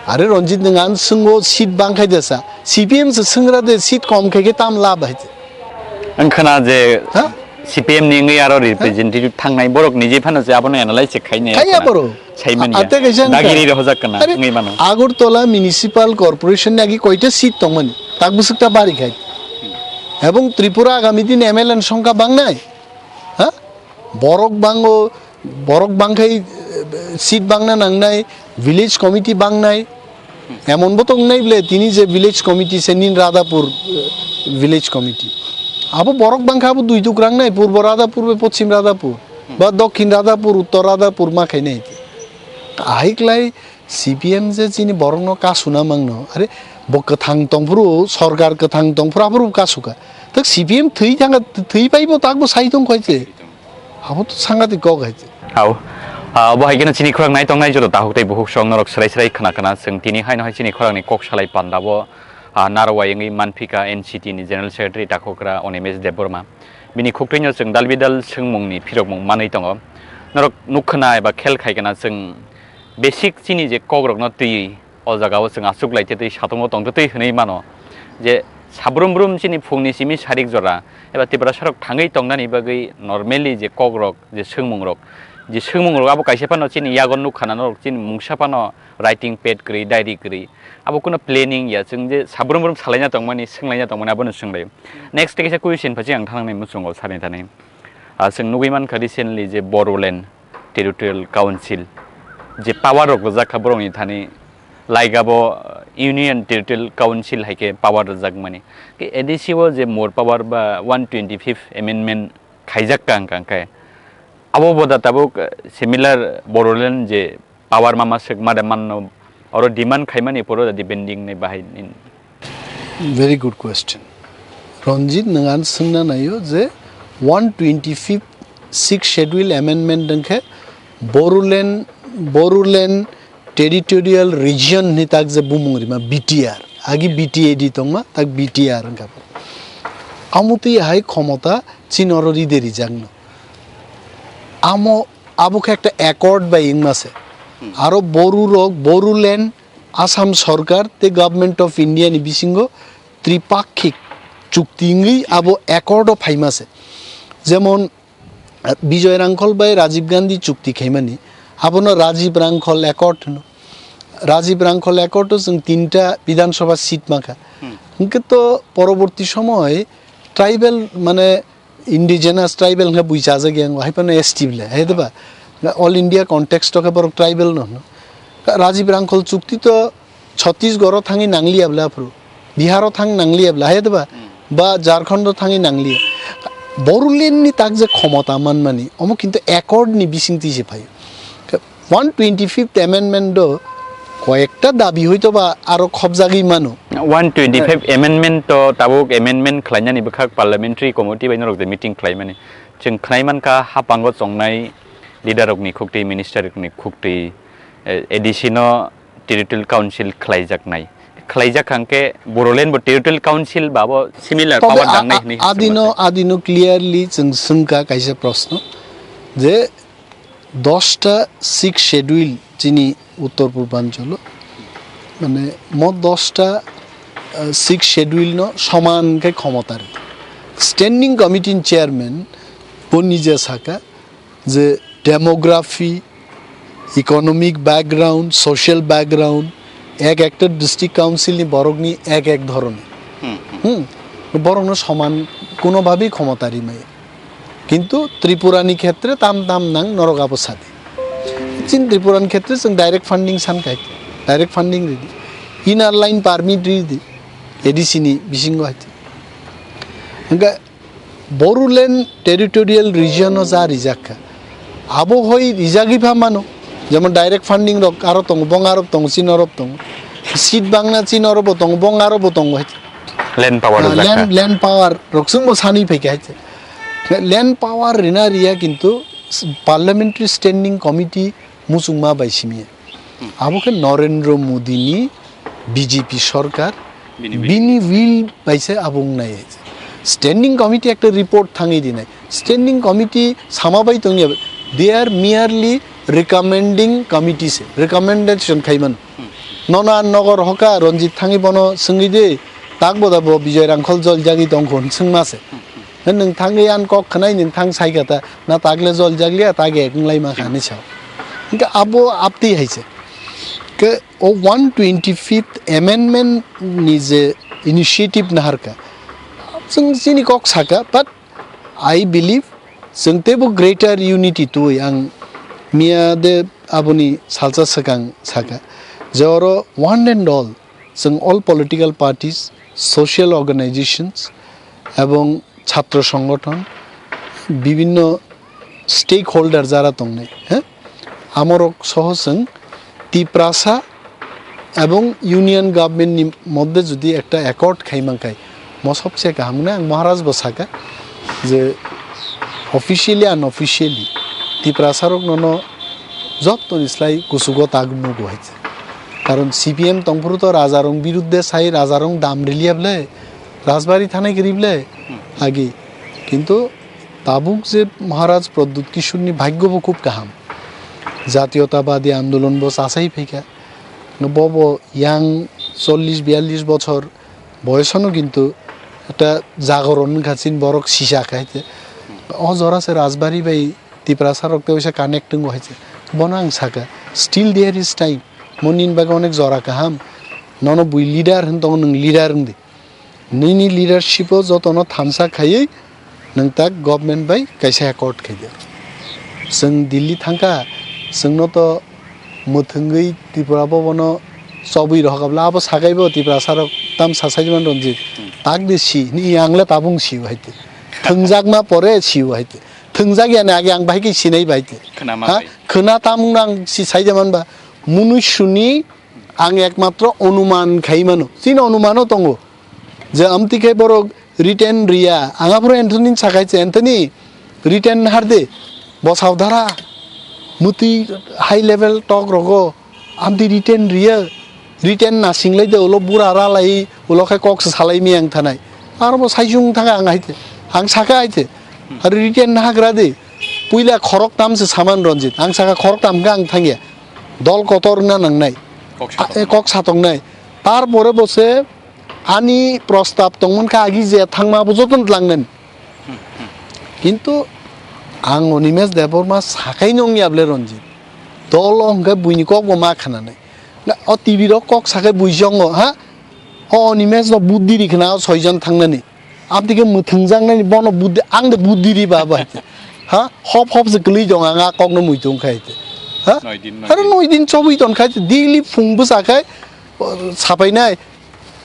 Are Ranjit nwng ang swngbo seat bang khai de sa. C P M se swngra de seat kom khai khe tam lab hai de. Ang khna je Ha? C P M ni wngwi aro representative thangnai borok ni je phano je abono analyze se khainai Khaiya khna. Borok. Saimanya. Ate kaisa wngkha. Dagiri rohojak kana Are wngwi mano. Agartala Municipal Corporation ni agi koita seat tongmani. Tak bwswk ta bari khai. Ebong Tripura agami din M L A ni songkha bangnai. Ha? Borok bango, borok bangkhai, eh, seat bangna nangnai, village committee bangnai. Emon bo tongnai ble, tini je village committee se nin Radhapur, eh, village committee. Abo borok bangkha abo dui tukrang nai, Purbo Radhapur bai Pochim Radhapur. Ba Dokhin Radhapur, Uttor Radhapur ma khainai. Ahai klai C P M je chini borokno kasuna mangno. Are bo kwthang tongphuru, sorkar kwthang tongphuru aphuru kasuka. Tak C P M thwi thanga, thwi paibo takbo sai tong khaise. Abo to sangatik kok hai. Hao. Ah, bo hai khe chini khorang nai tongnai joto tahuk tei buhuk song norok srai srai khna khna chwng tini haino hai chini khorangni kok salai pandabo, ah, narwai wngwi manphika N C T ni General Secretary takhukra Onimesh Debbarma. Bini khuktwino chwng dalbidal swngmungni phirokmung manwi tongo. Norok nukkhna eba khel khaikana chwng basic chini je kokrokno twiwi o jagao chwng aswk lai tei tei satungo tong tei hwnwi mano je sabrum brum chini phungni simi sarik jora eba Tiprasarok thangwi tongnani bagwi normally je kokrok je swngmungrok, je swngmungrok abo kaisa phano chini yago nukkhana norok chini mungsa phano writing pad kwrwi, diary kwrwi. Abo kuno planning ya, chwng je sabrum brum salaina tongmani, swnglaina tongmani, abono swnglaio. Next kaisa question phachi ang thangnai muchungo sani thani. Ah, chwng nugwi mankha recently je Bodoland Territorial Council, je power rok rijak kha borokni thani, like abo, uh, Union Territorial Council hai khe power rijak mani. Khe A D C o je more power ba one twenty-fifth amendment khaijak kha hwnkha khe, abo bo da tabuk, uh, similar Bodoland je power ma maswk ma de manno, oro demand khaimani poro da depending ni bahai ni. Very good question. Ranjit, nwng ang swngna naio je one twenty-fifth Sixth Schedule amendment wngkhe Bodoland, Bodoland Territorial Region ni tak je bumung rima B T R. Agi B T A D tongma, tak B T R wngkha. Amotwi hai khomota chini oro ride rijakno. Amo abo khe ekta accord bai wngma se. Hmm. Aro Boru rok, Boruland, Assam Sorkar tei Government of India ni bisingo tripakhik chukti wngwi abo accord o phaima se. Jemon, eh, Bijoy Rangkhol bai Rajiv Gandhi chukti khaimani, abono Rajiv Rangkhol Accord hwno. Rajiv Rangkhol Accord o chwng tinta Bidhan Sabha seat mankha. Hmm. Hwnkhe to poroborti somoy tribal mane indigenous tribal hwnkhe bui chajak yang, hai phano S T bwle, hai diba? All India context o khe borok tribal no hwno. Rajiv Rangkhol chukti to Chhattisgarh o thangwi nangliya bwle aphuru, Bihar o thang nangliya bwle, hai diba? Hmm. Ba Jharkhand o thangwi nangliya. Borulen ni tak je khomota manmani, omo kintu accord ni bisingtwi se phaio. One twenty-fifth amendment do koyekta dabi hoito ba aro khobjagwi mano. One twenty-five amendment to tabuk amendment khlainani bwkhak parliamentary committee bai norok je meeting khlaimani. Chwng khnai mankha hapango chongnai leader rokni khuktwi, minister rokni khuktwi, eh, A D C no territorial council khlaijaknai. Khlaijak hwnkhe Bodoland bo territorial council ba bo similar Tobe power a-, dangnai a-, hwnwi adino, swngmasa. Adino clearly chwng swngkha kaisa proshno je dosta Sixth Schedule chini Uttor Purbanchalo, mane mo dosta, ah, Sixth Schedule no soman khe khomota rw. Standing Committee ni Chairman bo nije saka je demography, economic background, social background, ek ekta district council ni borok ni ek ek dhoroni. Hmm, hmm. Hmm. Borok no soman kuno bhabe khomota rimai. Kintu Tripura ni khetre tam tam nang norok abo sadi. Chin Tripura ni khetre chwng direct funding san khai, direct funding ridi. Inner line permit ridi. A D C ni bisingo hai. Hingke Boruland Territorial Region o ja rijak kha. Abo hoi rijagwi pha mano. Jemon direct funding rok aro tongo, bong arop tongo, chin arop tongo. Seat bangna chin arop bo tongo, bong arop bo tongo hai. Land power Ah, rijak land, kha. Land power rok chwngbo sanwi phaikha hai. Land power rina riya kintu Parliamentary Standing Committee muchungma bai simi. Hmm. Abo khe Narendra Modi ni B J P sorkar bini will. Bini will bai se abo wngnai. Standing committee ekta report thangwi dinai. Standing committee sama bai tongya, they are merely recommending committee se, recommendation khaiman. Hmm. Nono an nogor hoka Ranjit thangwi bono swngwi de, tak boda bo Bijoy Rangkhol jol jagwi tongkho hwn swngma se. Hmm, hmm. Nwng thangwi an kok khwnai nwng thang sai kha ta, na takle jol jakliya, tak ek wng lai ma kha hinwi sao. Hingke abo aptwi hai se. Ke o one twenty-fifth amendment ni je initiative naharka, chwng chini kok saka, but I believe chwng teibo greater unity twi ang miya de aboni salsa swkang saka. Je oro one and all chwng all political parties, social organizations, ebong chhatro songgothon, bibinno stakeholder jara tongnai, he? Amorok soho chwng Tiprasa ebong union government ni moddhe jodi ekta accord khai mankhai, mo sobse kaham hwnwi ang Maharaj bo sakha je officially unofficially Tiprasa rok nono jottoni slai kuchugo tak nugo hai se. Karon C P M tongphuru to Rajarong biruddhe sai Rajarong dam riliya ble, Rajbari thanai kiri ble agi. Kintu tabuk je Maharaj Pradyut Kishore ni bhagyo bo khub kaham. Jatiyotawadi andolon bo chasai phaikha. No bo bo yang chollish biyallish bochor boyosano kintu ekta jagoron wngkha chini borok sisa kha hai te. O jora se Rajbari bai Tiprasa rok tei waisa connect tongo hai se. Bono ang sakha, still there is time. Mo nini bagwi onek jora kaham. Nono bui leader hwn tongo, nwng leader wng di. Nini leadership o jotono thansa khaiwi nwng tak government bai kaisa accord khai di. Chwng Delhi thangkha, chwngno to mwthwngwi Tripura Bhabono chobwi rohorkha bwle, abo sakaibo Tiprasa rok tam sasai man Ranjit. Tak di si, ni ang le tabung si hai te. Thwngjakma pore si hai te. Thwngjak yani age ang bahai khe sinai bai te. Khwnama Ha? bai. Khwna tamung no ang si sai de man ba. Munusuni ang ekmatro onuman khai mano. Chini onumano tongo. Je amtwi khe borok written riya. Ang aphuru Anthony ni sakai se, "Anthony, written harde. Bosao dara. Muti high level talk rogo. Amtwi written riya. Written nasinglai de ulo bura ralai, ulo khe kok se salai mi ang thanai." Aro bo saijung thanga ang hai te. Ang saka hai te. Aro written hagra de. Puila khorok tam se saman Ranjit. Ang saka khorok tam khe ang thangya. Dol kotor na nangnai. Kok A, e, satoknai. Kok satoknai. Tarpore bo se ani prostab tongmani kha agi je thangma bo joton tlangnani. Kintu ang Animesh Debbarma sakai nongya ble Ranjit. Dol o hwnkhe buini kok bo ma khananai. Na o T V rok kok sakai bui jongo ha? O Animesh no buddhi ri khna o soijon thangnani. Abdi khe mwthwngjaknani bono buddhi, ang de buddhi ri ba bai. Ha? Hop hop se kwlwi tong ang a kokno muitung khai te. Ha? Noi din, noi Haro din. Noi din chobwi ton khai te. Daily phung bwsa khai, o, sapainai.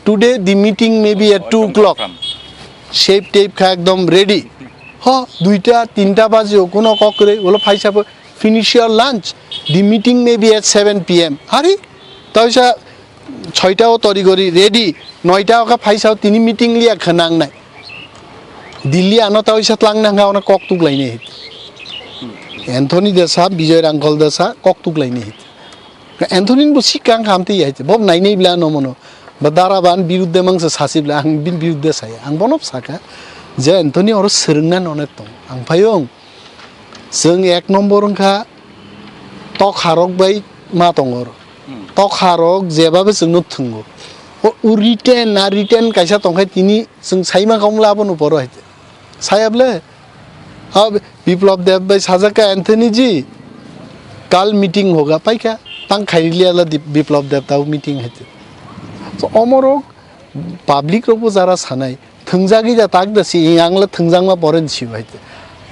Today the meeting may be at Oh, two o'clock. Confirm. Shape tape kha ekdom ready. Ha? Duita, tinta baji o kuno kok kwrwi. Ulo phaisa bo, "Finish your lunch. The meeting may be at seven P M." Hari? Taisa soita o tori gori ready, noita o kha phaisa o tini meeting liya khna ang nai. Delhi ano ta oisa tlang nang kha ono kok tuk lai ni hit. Anthony Desa, Bijoy Rangkhol Desa kok tuk lai ni hit. Anthony ni bo sikang kham te yai te. Bob nai nei bla no mono. Ba dara ban birudde mang se sasi bla ang bin birudde saya. Ang bono saka. Je Anthony oro serengna nonek tong. Ang phayong. Chwng ek nombor wngkha tokharok bai ma tongo oro. Hmm. Tokharok jebabe chwngno thwngo. O, o written na written kaisa tongkhe tini chwng saima kha wngla abono poro hai. Saya bwle? Ha, Biplab Deb bai sajak kha, "Anthony ji, kal meeting hoga," paikha. Tang khairiliya la Dip-, Biplab Deb tao meeting hai. So, omorok public rokbo jara sanai. Thwngjagwi da tak da si, ang le thwngjakma pore ni si bai te.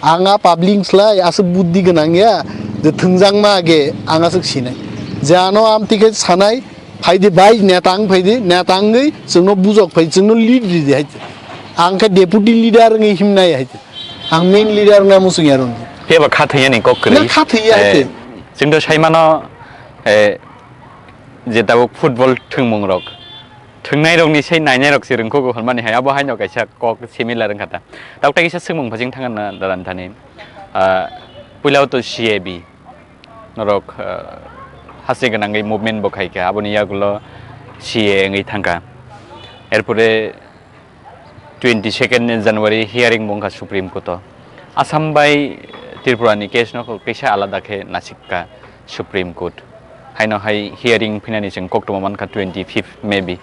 Ang a public slai aswk buddhi gwnang ya, je thwngjakma age ang aswk sinai. Je ano amtwi khe sanai, phaidi bai neta wng phaidi, neta wngwi chwngno bujok phai, chwngno lead ridi hai te. Ang khe deputy leader wngwi himnai hai te. Ang main leader wngna muchung ya rwngdi. Phiya ba kha thwiya ni kok kwrwi. Na kha thwiya hai te. Eh, chwng to saimano, eh, je tabuk football thwngmung rok. Thwngnairokni sei nainairok se rwngkhogo hwnmani hai, abo haino kaisa kok similar wngkha ta. Tabuk tai kisa swngmung phasing thangna dalan thani. Ah, puila o to C A B norok, ah, hase gwnangwi movement bo khaikha, aboni yagulo C A A wngwi thangkha. Erpore twenty second January hearing bo wngkha Supreme Court o. Assam bai Tripura ni case no kaisa alada khe nasikka Supreme Court. Haino hai hearing phinani chwng koktwma mankha twenty fifth maybe.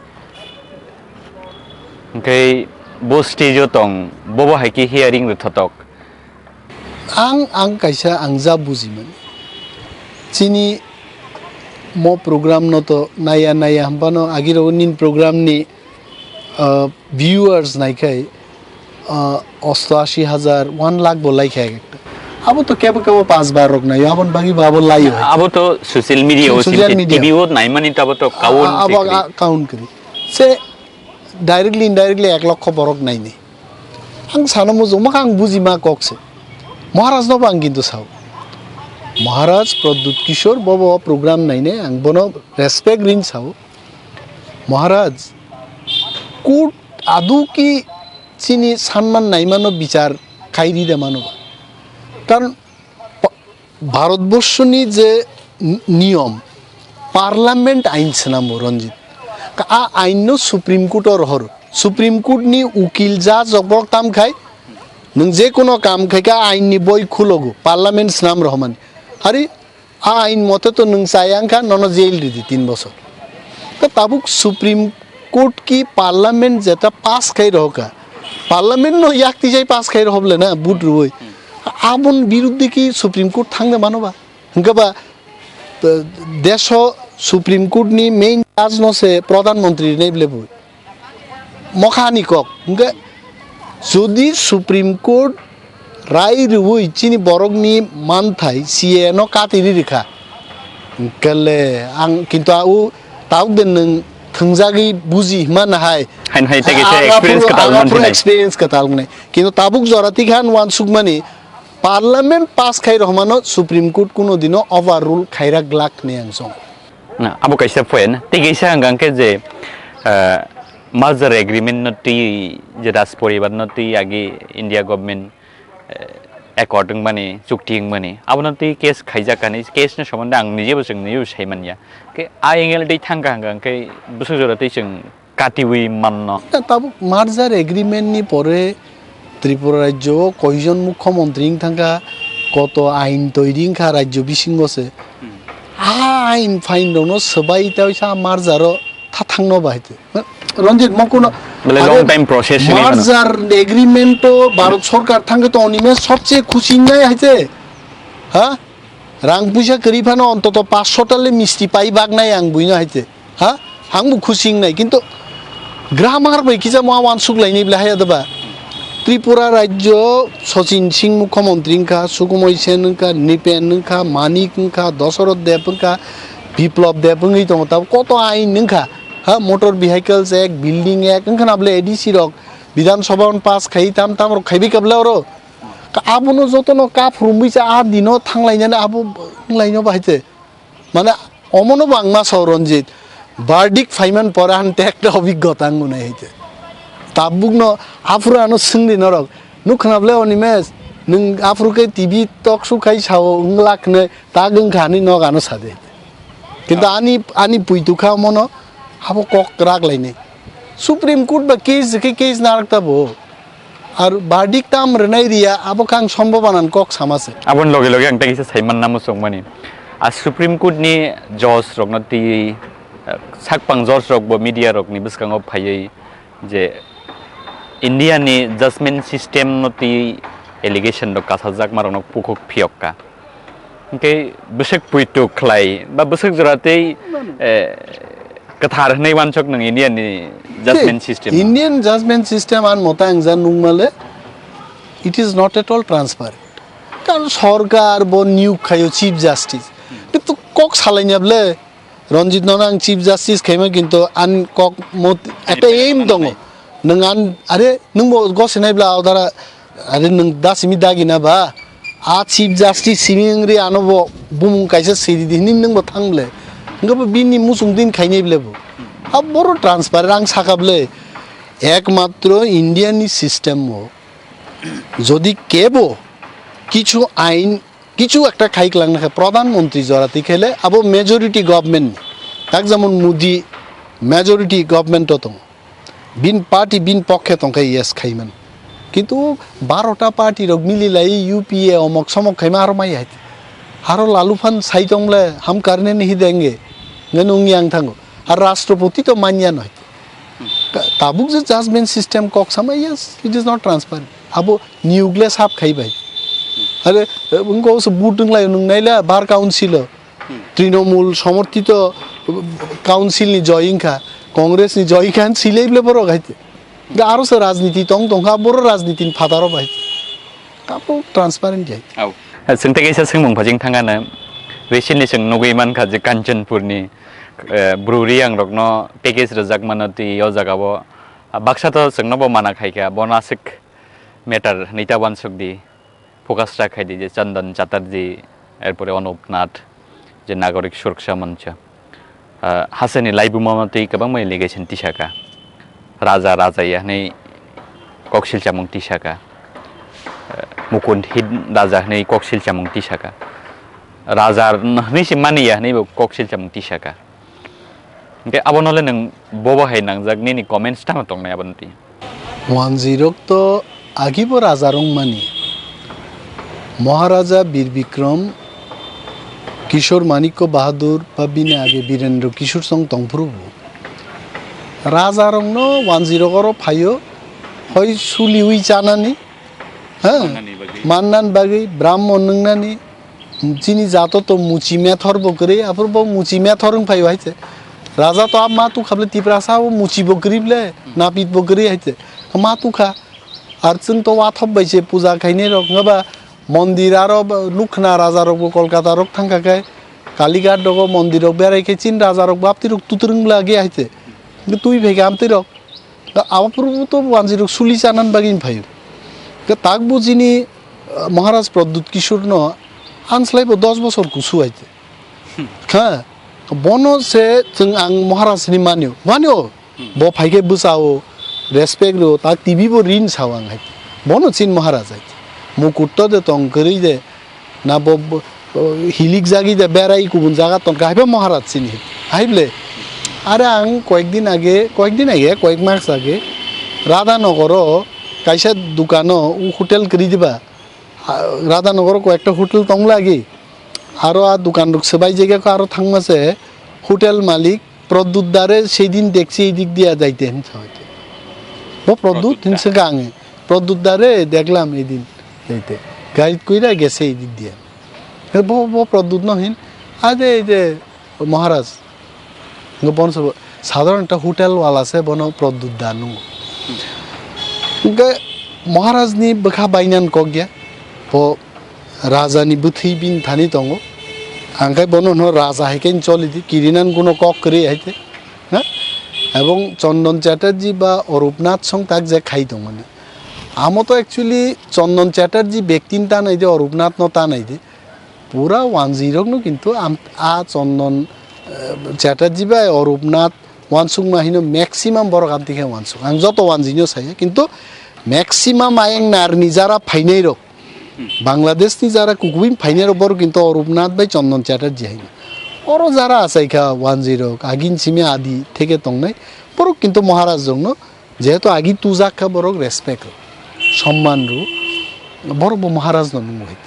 Hwnkhe bo stage o tong, bobo hai khe hearing rwthotok. Ang, ang kaisa ang ja bujimani. Chini mo program no to naya naya hwnphano agirok nini program ni, ah, viewers naikhai, ah, osto ashi hajar, one lakh bo laikha ek ekta. Abo to kebo kebo panch bar rok naio, aboni bagwi bo abo laio hai. Abo to social media o Social sini media. T V o naimani to abo to A-, count a-, abo se kri. A-, count kri. Se directly, indirectly ek lokho borok naini. Ang sana muchung ma ang buji ma kok se. Maharaj no bo ang kintu sao. Maharaj Pradyut Kishore bobo program naine ang bono respect rin sao. Maharaj, court adu ki chini sanman naimano bichar khairi de mano ba. Karon pa-, Bharatborshoni je ni-, niyom, parliament ain swnamo Ranjit. Ka-, a ain no Supreme Court o rohor. Supreme Court ni ukil judge rok borok tam khai, nwng je kono kam khai ka ain ni boi khulogo, parliament swnam rohormani. Ari A ain mote to nwng chaya wngkha, nono jail ridi tin bosor. To tabuk Supreme Court ki Parliament jeta pass khai rohoka, Parliament no yak tijai pass khai rohoble na, vote rwui. Aboni biruddhe ki Supreme Court thangde mano ba? Hwnkhe ba, eh, deso Supreme Court ni main judge no se Pradhan Mantri rinai ble bui. Mokhani kok. Hwnkhe jodi Supreme Court rai rwui chini borokni manthai C A A no kati ri rikha. Hwnkhe le ang kintu a u tabuk de nwng thwngjagwi buji hima nahai. Hain hai tei kaisa Ang experience aphuru, kwtal ang aphuru mansinai. Experience kwtal wngnai. Kintu tabuk jora tikha ang uansukmani Parliament pass khai rohmano Supreme Court kuno dino overrule khaira glak hinwi ang song. Na, abo kaisa point. Tei kaisa hwnkha hwnkhe je, ah, merger agreement no twi je Raj Poribar no twi agi India government, eh, accord wngmani, chukti wngmani. Abono twi case khaijak kani, case ni somonde ang nijebo chwng nijebo sai manya. Khe a angle twi thangkha hwnkha hwnkhe bwswk jora twi chwng katiwi manno. Tabuk merger agreement ni pore Tripura rajyo o koijon mukhyamantri wng thangkha, koto ain toiri wngkha rajyo bisingo se. Hmm. A ain fain rokno swbai ta oisa merger o tha thangno bahai te. Ranjit mo kuno Bole are long time process hinwi mano. Merger agreement to Bharat Sarkar thangkhe to onime sobche khusi wngnai hai te. Ha? Rang puisa kwrwi phano ontoto paanch sho ta le misti pai baknai ang buino hai te. Ha? Ang bo khusi wngnai, kintu grammar bai kisa mo uansuk lainai bwle hai da ba. Tripura rajyo Sachin Singh mukhyamantri wngkha, Sukhmoy Sen wngkha, Nripen wngkha, Manik wngkha, Dasarath Deb wngkha, Biplab Deb wngwi tongo, tabuk koto ain wngkha. Ha, Motor Vehicles Act, Building Act wngkha na bwle A D C rok Bidhan Sabha on pass khai tam tam rok khaibai kha bwle oro. Ka abono jotono kaphurumwi cha a dino thanglainani abo wnglaino bahai te. Mane omono bo ang ma sao Ranjit, verdict phaiman pore han te ekta obiggota ang unai hai te. Tabukno aphuru ano swngdi norok, "Nuk khna bwle Animesh, nwng aphuru khe T V talk show khai sao wng lak hwnwi, tak wng kha hinwi nok ano sadi." Kintu ani, ani puitu kha omono abo kok rak lainai. Supreme Court ba case khe case narak ta bo. Ar verdict tam rwnai riya, abo khe ang sombobana ni kok sama se. Aboni loge loge ang tei kisa saiman namo chongmani. A Supreme Court ni judge rokno twi, eh, sakpang judge rok bo media rokni bwskango phaiwi je India ni judgment system no twi allegation rok kasajakma rokno pukhuk phiyok kha. Hwnkhe bwswk puitu khlai ba bwswk jora tei, eh, kwthar hwnwi uansuk nwng Indian ni judgment system no? Indian judgment system ang mota ang ja nukmale, it is not at all transparent. Karon sorkar bo niyok khaio Chief Justice. Kintu kok salaina bwle, Ranjit nono ang Chief Justice khaima kintu ani kok mot-, ani ekta aim tongo. Nwng an, are, nwng bo gosinai bwla odara, are, nwng da simi dagi na ba? A Chief Justice simi wngri ano bo bumung kaisa siri di hini nwng bo thang bwle. Wngkha bo bini muchung din khainai bwle bo. A boro transparent ang saka bwle. Ekmatro India ni system o jodi kebo kichu ain Kichu ekta khai kwlangna khe Pradhan Mantri jora twi khaile abo majority government ni. Tak jemon Modi majority government o tongo. Bin party bin pokhe tongkhe yes khaiman. Kintu barota party rok mili lai U P A omok somok khaima aro mai hai. Aro lalu phan sai tongle hum karne nahi denge. Ngan ung yang thango. Ar Rashtrapati to manya noi. Ta-, tabuk je judgment system kok sama, yes, it is not transparent. Abo niyok le sap khai bai. Are, eh, wngko se vote wng lai nung naila bar council o. Hmm. Trinamool somorthito council ni joy wngkha, Congress ni joy wngkha, silai bwle borok hai te. Ga aro se rajniti tong tongkha, boro rajniti ni phataro bai. Tabuk transparent jai. Au. Chwng tei kaisa swngmung phajing thangana. Recently chwng nugwi mankha je Kanchanpur ni, eh, bru riyang rokno package rwjak mano twi o jaga o. Ah, baksa to chwngno bo mana khai kha, bono aswk matter hinwi ta uansuk di. focus ta khai di je Chandan Chatterjee, erpore Anup Nath, je Nagorik Suraksha Mancha. Ah, hasteni laibuma twi kwbangma allegation tisaka. Raja, raja ya hwnwi koksil chamung tisaka. Ah, Mukund Hit raja hwnwi koksil chamung tisaka. Raja hwnwi se mani ya hwnwi bo koksil chamung tisaka. Hwnkhe abono le nwng bobo hai nangjak nini comments tamo tongnai abono twi? Wanjwirok to agibo raja rwngmani. Maharaja Bir Bikram, Kishore Manikya Bahadur ba bini age Birendra Kishore song tongphuru bo. Raja rokno wanjwirok oro phaio, hoi suliwi chanani, ha? Mannani bagwi. Mannan bagwi, Brahmon nwngnani, chini jato to muchi methor bo kwrwi, aphuru bo muchi methor wng phaio hai se. Raja to a ma tukha ble Tiprasa o muchi bo kwrwi ble, napit bo kwrwi hai se. Ma tukha. Ar chwng to wathop bai se puja khainai rok, wngkha ba mondir aro ba nukhna raja rok bo Kolkata rok thangkha khe Kalighat rogo mondir rok berai khe chin raja rok bapti rok tutrwng lage hai se. Twi phai khe amtwi rok. Da abo purbo to wanjwirok suli chanan bagwi phaio. Ke tak bujini, ah, Maharaj Pradyut Kishore no anslai bo dos bosor kusu hai se. Kha, bono se chwng ang Maharaj ni manio. Manio. Bo phaikhe bwsao, respect rwo, tak T V bo rin sao ang hai. Bono chin Maharaj hai. Mukut to de tong kwrwi de, na bo, bo, hilik jagwi de berai kubun jaga tong kha, haiba Maharaj chini. Hai ble. Are ang koyek din age, koyek din age, koyek mas age, Radhanogoro kaisa dukano, u hotel kwrwi diba. Ha, Radhanogoro koyekta hotel tong lagi. Aro a dukan rok swbai jagao aro thangma se hotel malik Pradyut dare সেই দিন দেখছি এই দিক দিয়ে যাইতে, hinsa hoite. Bo Pradyut Pradyut da. Hinsa gange. Pradyut dare দেখলাম এই দিন যাইতে. Guide কইরা গেছে এই দিক দিয়ে. He bo, bo Pradyut no hin. Ade ei je Maharaj. Ngo bon sabo, sadharon ekta hotel wala se bono Pradyut da nungo. Hwnkhe Maharaj ni bwkha bainan kok ya. Bo Raja ni bwthwi bini thani tongo. Ang khe bono hwno raja hai khe choli di, kirinan kuno kok kwrwi hai te. Ha? Ebong Chandan Chatterjee ba Arup Nath song tak je khai tongmani. Amo to actually Chandan Chatterjee bektin ta nai de, Arup Nath no ta nai de. Pura wanjwi rok no kintu am, a Chandan, eh, Chatterjee bai Arup Nath wansukma hino maximum borok amtwi khe wansuk. Ang joto wanjwi no saya, kintu maximum ayang narni jara phainai rok, Bangladesh ni jara kukubui phainai rok borok kintu Arup Nath bai Chandan Chatterjee hai. Oro jara achai kha wanjwi rok, agin simi adi theke tongnai, borok kintu Maharaj rok no jehetu agi tujak kha borok respect rw, somman rw, borok bo Maharaj no nungo hai.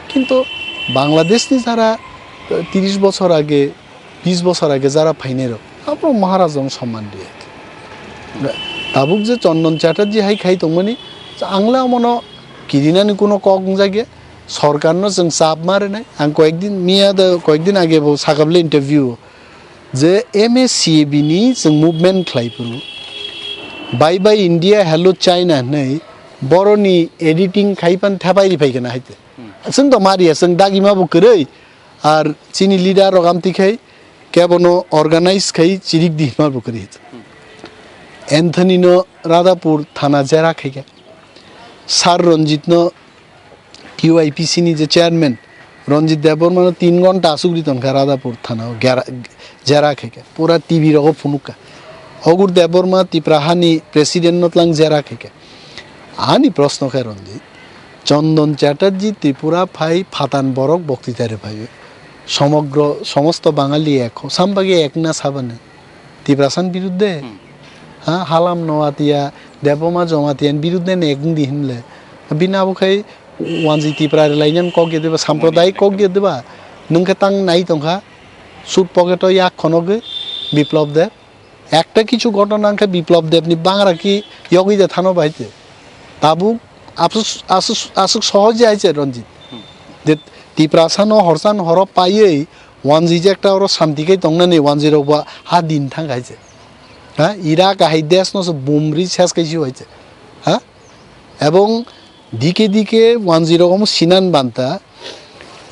Kintu Bangladesh ni jara, eh, tiris bochor age, bis bochor age jara phainai rok, abo Maharaj rok somman rw hai. Tabuk je Chandan Chatterjee hai khai tongmani, ang le omono kirinani kuno kok wngjak ya, sorkar no chwng chap ma rwnai. Ang koyek din, miya da koyek din age bo sakable interview o, je M A C A B ni chwng movement khlai phuru, Bye Bye India, Hello China hwnwi boroni editing khai pan thepai ri phai kana hai te. Hmm. Chwng to ma riya, chwng dagima bo kwrwi, ar chini leader rok amtwi khai kebono organize khai chirik di hima bo kwrwi. Hmm. Anthony no Radhapur thana jera khai kha. Sir Ranjit no T Y P C ni je chairman Ranjit Debbarma no tin ghonta asuk ri tongkha Radhapur thana o gera-, jera khaikha, pura T V rogo phunukha. Ogur Debbarma Tipra hani president no tlang jera khaikha. Ani proshno khe Ranjit, Chandan Chatterjee Tripura phai phatan borok boktita re phai. Somogro, somosto Bangali ek ho, sambagi ek na sabani. Tiprasan biruddhe? Hmm. Ha, Halam Noatia, Debbarma Jamatia ni biruddhe ne ek wngdi hinle. Bini abo khai wanjwi Tipra rwlainani kok ya diba, sampradayik kok ya diba. Nwng khe tang nai tongkha, suit pocket o yak khonogwi Biplab Deb. Ekta kichu ghotona wngkha Biplab Deb ni bangra ki yogwi de thano bai te. Tabuk aswk, aswk, aswk sohoj ya hai se Ranjit. Hmm. Je Tiprasa no horsan horo paiwi wanjwi je ekta oro santi khai tongnani wanjwi rok bo ha din thang hai se. Ha, Iraq hai desh no se bumri ses khai si hai se. Ha? Ebong dike dike wanjwi rok omo sinan banta.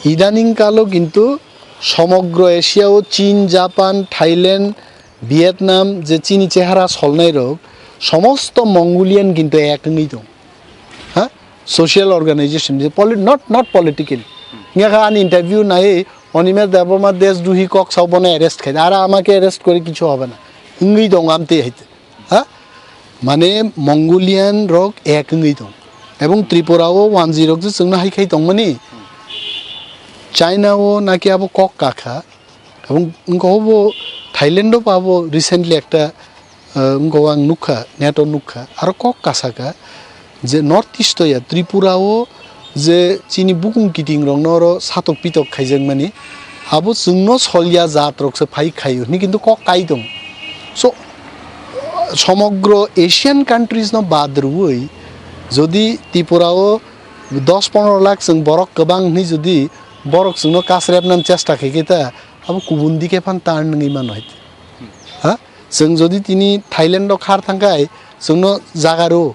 Idaning kalo kintu somogro Asia o Chin, Japan, Thailand, Vietnam je chini chehara solnai rok somosto Mongolian kintu ek wngwi tong. Ha? Social organization, যে পলি-, not, not political. Wngya kha ani interview nai, Animesh Debbarma Deshduhi kok sao bono arrest khai. Ar amake arrest kore kichu hobe na. Wngwi tongo amtwi hai. Ha? Mane Mongolian rok ek wngwi tong. Ebong Tripura o wanji rok je chwngno hai khai tongmani. China o naki abo kok kakha. Ebong wngkha obo Thailand o bo abo recently ekta, eh, wngkha o ang nukha, net o nukha. Aro kok kasaka je North East o ya Tripura o je chini bukung kiting rokno oro satok pitok khaijakmani, abo chwngno solya jat rok se phai khaio hwnwi kintu kok kai tong. So, somogro Asian countries no bad rwui jodi Tripura o dos pondro lakh chwng borok kwbang hwnwi jodi borok chwngno kasrepnani chesta khaikhe ta abo kubun dike phan turn wngwi mano hai. Ha? Chwng jodi tini Thailand o khar thangkhai chwngno jaga rw.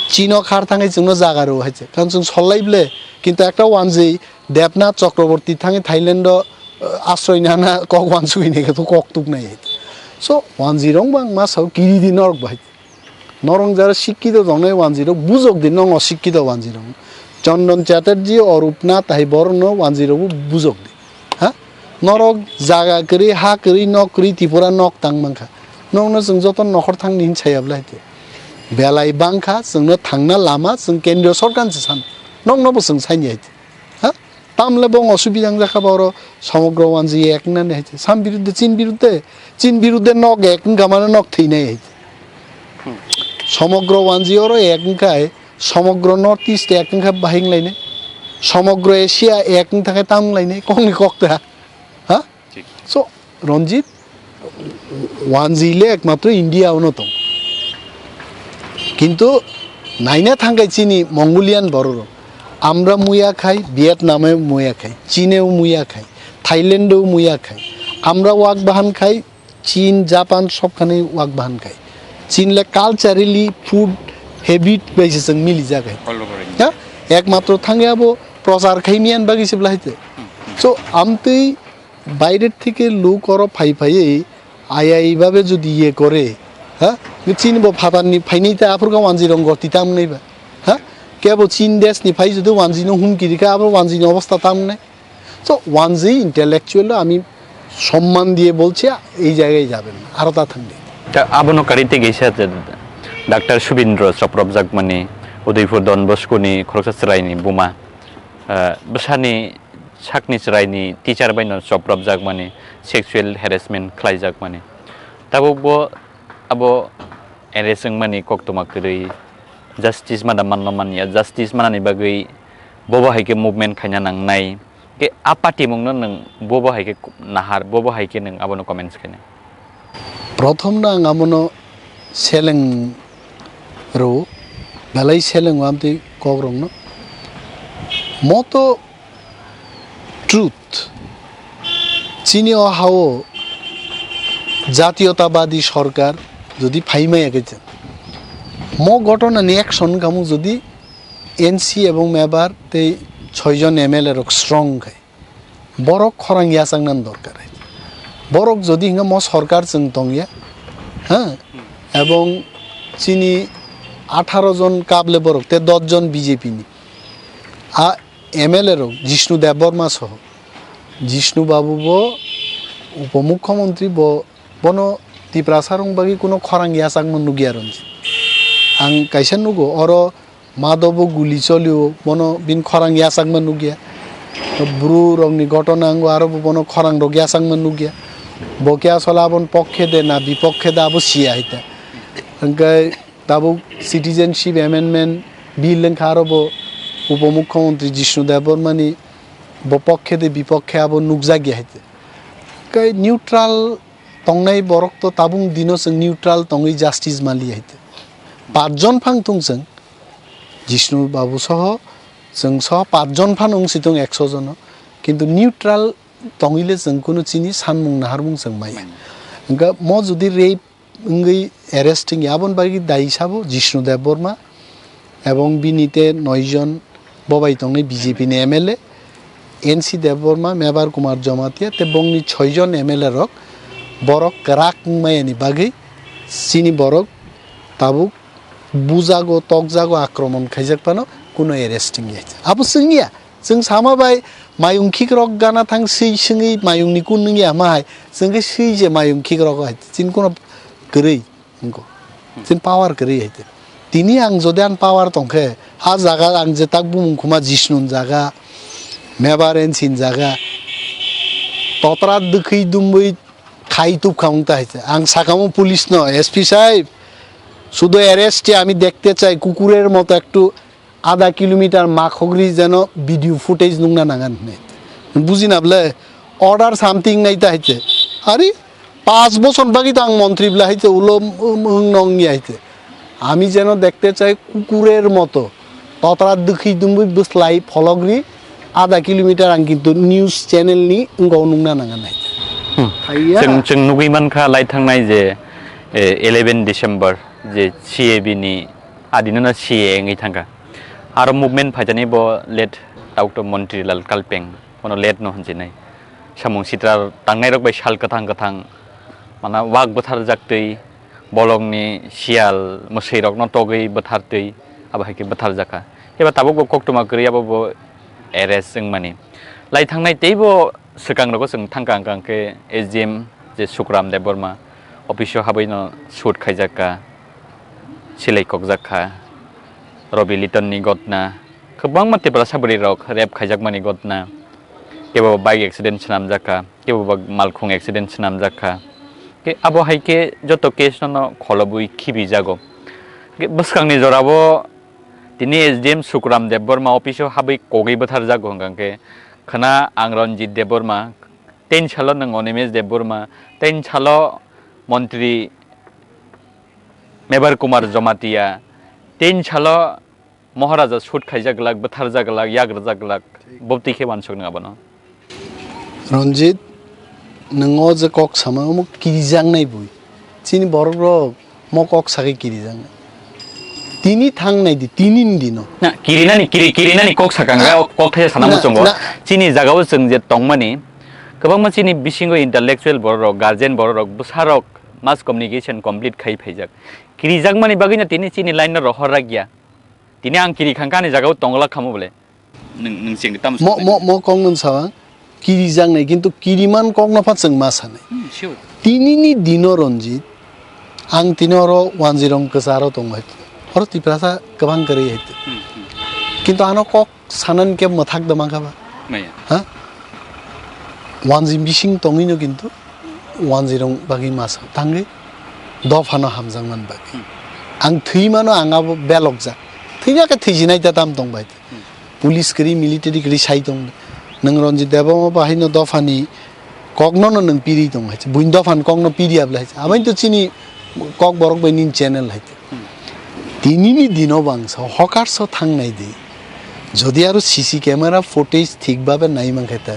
Chino khar thangwi chwngno jaga rw hai se. Karon chwng sollai ble, kintu ekta wanjwi Debnath Chakraborty thangwi Thailand o, uh, asroi nana kok wansugwi nai khe kok tuknai hai. So, wanjwi rok bang ma sao kiri di norok bai. Norok jara sikkito tongnai wanjwi rok bujok di nongo sikkito wanjwi rok. Chandan Chatterjee, Arup Nath hai borok no wanjwi rok bujok di. Ha? Norok jaga kwrwi, ha kwrwi, nok kwrwi, Tripura nok tang mankha. Nokno chwng joto nokhor thangni hin saya bwlai te. Belai bangkha, chwngno thangna lama, chwng kendriyo sorkar se san. Nokno bo chwng saini hai te. Ha? Tamle bo osubida wngjakha ba oro somogro wanji ek wngnani hai te. Sam birudde, Chin birudde, Chin birudde nok ek wngkha mane nok thwinai hai te. Somogro wanji oro ek wngkha hai, somogro North East ek wngkha bahai wnglainai. Somogro Asia ek wngkha tam wnglainai, kokni kok ta. Ha? Thik. So, Ranjit, wanjwi le ekmatro India ono tong. Kintu naina thangkai chini Mongolian borok rok. Amra muya khai, Vietnam e muya khai, Chine o muya khai, Thailand o muya khai. Amra wak bahan khai, Chin, Japan sob khani wak bahan khai. Chin le culturally food habit bai se chwng mili jagai. All over India. Ha? Ekmatro thangya bo prochar khai miyan bagi se blai te. So, amtwi Baire theke luk oro phai phaiwi ayai babe jodi iye kore, ha? Chini bo phatarni phainai ta aphuru khe wanjwi rong gorti tam wngnai ba, ha? Kebo Chin desh ni phai jodi wanjwi no humki rikha, abo wanjwi ni obostha tam wngnai. So, wanjwi intellectual আমি সম্মান দিয়ে বলছি এই জায়গায় যাবেন, আরো তা থাকবে। Ta abono karwi tei kaisa je Doctor Subindro chopropjakmani, Udaipur Don Bosco ni khoroksa chwraini buma, eh, bwsani sakni chwraini teacher bai no chopropjakmani, sexual harassment khlaijakmani. Tabuk bo abo arrest wngmani koktwma kwrwi, justice mada manno manya, justice manani bagwi bobo hai khe movement khaina nangnai. Khe a patimungno nwng bobo hai khe nahar, bobo hai khe nwng abono comments khainai. Prothom no ang abono seleng rw, belai seleng o amtwi kokrokno. Moto truth. Chini o hao jatiyotabadi sorkar jodi phaimaya khe, mo gotona ni action kamo jodi N C ebong Mebar tei soijon M L A rok strong khai. Borok khorang yachaknani dorkar hai. Borok jodi hinga mo sorkar chwng tongya, ha, ebong chini atharo jon kable borok te dos jon B J P ni. A M L A rok Jishnu Debbarma soho, Jishnu Babu bo upomukhyamantri bo, bono Tiprasa rok bagwi kuno khorang yachakma nukya Ranjit. Ang kaisa nugo oro Madhobo guli cholio, bono bini khorang yachakma nukya. Bru rokni gotona ango aro bo bono khorang rok yachakma nukya. Bo khe asole aboni pokkhe de na bipokkhe de abo siya hai ta. Hwnkhe tabuk Citizenship Amendment Bill wngkha aro bo Upomukhyamantri Jishnu Debbarmani bo pokkhe de bipokkhe abo nukjakya hai ta. Hwnkhe neutral tongnai borok to tabuk dino chwng neutral tongwi justice maliya hai ta. Pachjon phang thung chwng, Jishnu Babu soho, chwng soho pachjon phano wngsi tong ekso jono, kintu neutral tongwile chwng kunu chini sanmung naharmung chwng maya. Hwnkhe mo jodi rape wngwi arrest wngya, aboni bagwi dayi sabo Jishnu Debbarma ebong bini te noi jon bobai tongnai B J P ni M L A, N C Debbarma, Mebar Kumar Jamatia tei bongni soi jon M L A rok borok kwrak wngmayani bagwi chini borok tabuk Bujago, tokjago, akromon khaijak phano kuno arrest wngya. Abo swngya. Chwng sama bai mayung khikrok gana thang swi swngwi mayungni kun wngya ma hai. Chwng khe swi je mayung khikrok hai. Chini kuno kwrwi wngkho. Chini power kwrwi hai. Tini ang jodi ang power tongkhe, a jaga ang je tak bumung khuma Jisnun jaga, Mebar Ensin jaga, totra dwkhwi dumwi khai tubkha wng ta hai. Ang sakamo police no, S P sahib, sudo arrest আমি দেখতে চাই, কুকুরের মতো একটু আধা কিলোমিটার মাখগরি যেন video footage নুংনা নাঙান হনে। বুঝি না বলে, order something নাই তা হইতে। আরে, পাঁচ বছর বাকি তো আং মন্ত্রী বলে হইতে, উলো, উম, উম, নং নিয়ে হইতে। আমি যেন দেখতে চাই কুকুরের মতো। ততরা দুঃখী দুম্বি বুসলাই ফলগরি আধা কিলোমিটার আং কিন্তু নিউজ চ্যানেল নি উঙ্গো নুংনা নাঙান হইতে। Hmm. Haiya. Chwng, chwng nugwi mankha lai thangnai je, eh, eleven December je C A B ni adino na C A wngwi thangkha. Aro movement phaijani bo late Doctor Montri Lal Kalpeng, bono late no hinjinai. Samung sitra tangnai rok bai sal kwthang kwthang, mana wak bwthar jak twi, bolongni siyal mwswi rok no togwi bwthar twi, abo hai khe bwthar jakha. Eba tabuk bo koktwma kwrwi abo bo arrest wngmani. Lai thangnai teibo swkang rogo chwng thangka hwnkha hwnkhe S D M je Sukram Debbarma office o habwi no shoot khaijak kha, silai kokjak kha, Robi Liton ni gotna, kwbangma Tiprasa bwrwi rok rape khaijakmani gotna, kebo bike accident swnamjak kha, kebo ba malkhung accident swnamjak kha. Ke abo hai khe joto case no no kholobwi khibijago. Ke bwskangni jorao tini S D M Sukram Debbarma office o habwi kogwi bwtharjago hwnkha khe khwna ang Ranjit Debbarma, tein salo nwng Animesh Debbarma, tein salo montri Mebar Kumar Jamatia, tein salo Maharaja shoot khaijak glak, bwtharjak glak, yak rwjak glak, bobtwi khe uansuk nang abono. Ranjit, nwng o je kok sama, omo kirijaknai bui. Chini borok rok mo kok sakai kirijaknai. Tini thang nai di, tini ni dino. Na, kirinani, kiri, kirinani kok sakang, Na, o kok thaisa sana na, muchungo. Na. Chini jagao chwng je tongmani, kwbangma chini bisingo intellectual borok rok, guardian borok rok, bwsa rok mass communication complete khai phaijak. Kirijakmani bagwino tini chini line no rohor rakya. Tini ang kiri khangkha ani jagao tongla khamu bole. Nwng, nwng chengdi tamo Mo, saknai? Mo, mo kok nwng sawa, kirijaknai, kintu kiriman kok no pha chwng ma sanai. Hmm, sure. Tini ni dino Ranjit, ang tini oro wanjirong kwcharo tongo hai. Oro Tiprasa kwbang kwrwi hai. Hmm, hmm. Kintu ano kok sanani khe mwthak da mankha ba? Maya. Ha? Wanji bising tongwi no kintu wanjirong bagwi masa tangwi dophano hamjakmani bagwi. Hmm. Ang thwi mano ang abo belokjak. Thwima khe thwijinai ta tam tong bai. Hmm. Police kwrwi, military kwrwi sai tong. Nwng Ranjit Debbarma bahai no dophani kokno no nwng piri tong hai. Buini dophani kokno piri abla hai. Abain to chini kok borok bai nini channel hai. Hmm. Tini ni dino bangsa hokar so thang nai di. Jodi aro C C camera footage thik babe nai mankhe ta.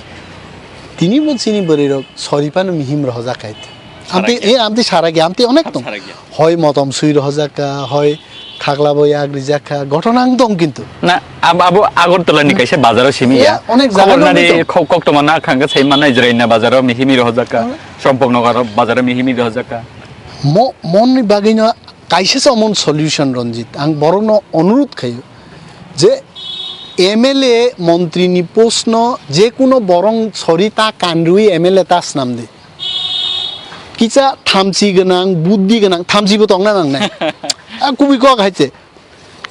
Tini bo chini bwrwi rok sori phano mihim rohojak hai ta. Amte, Sarakya. E, amte sarakya, amte onek tong. Sarakya. Hoi motom sui rohojak ka, hoi khakla bo yak rijak ka, ghotona ang tong kintu. Na, ab-, abo Agartala ni kaisa bazar o simi ya. Ya, onek jaga Khobor dong nari kintu. Kho-, koktoma na khangkhe sai manai Jraina bazar o mihimi rohojak ka, Hmm. Sompok Nagar o bazar o mihimi rohojak ka. Mo-, mon ni bagwi no kaisa se omon solution, Ranjit. Ang borok no onurudh khayo je M L A montri ni post no je kuno borong sori ta kanrwi M L A ta snam di. Kisa thamchi gwnang, buddhi gwnang, thamchi bo tongna nangnai. A kubui kok hai se.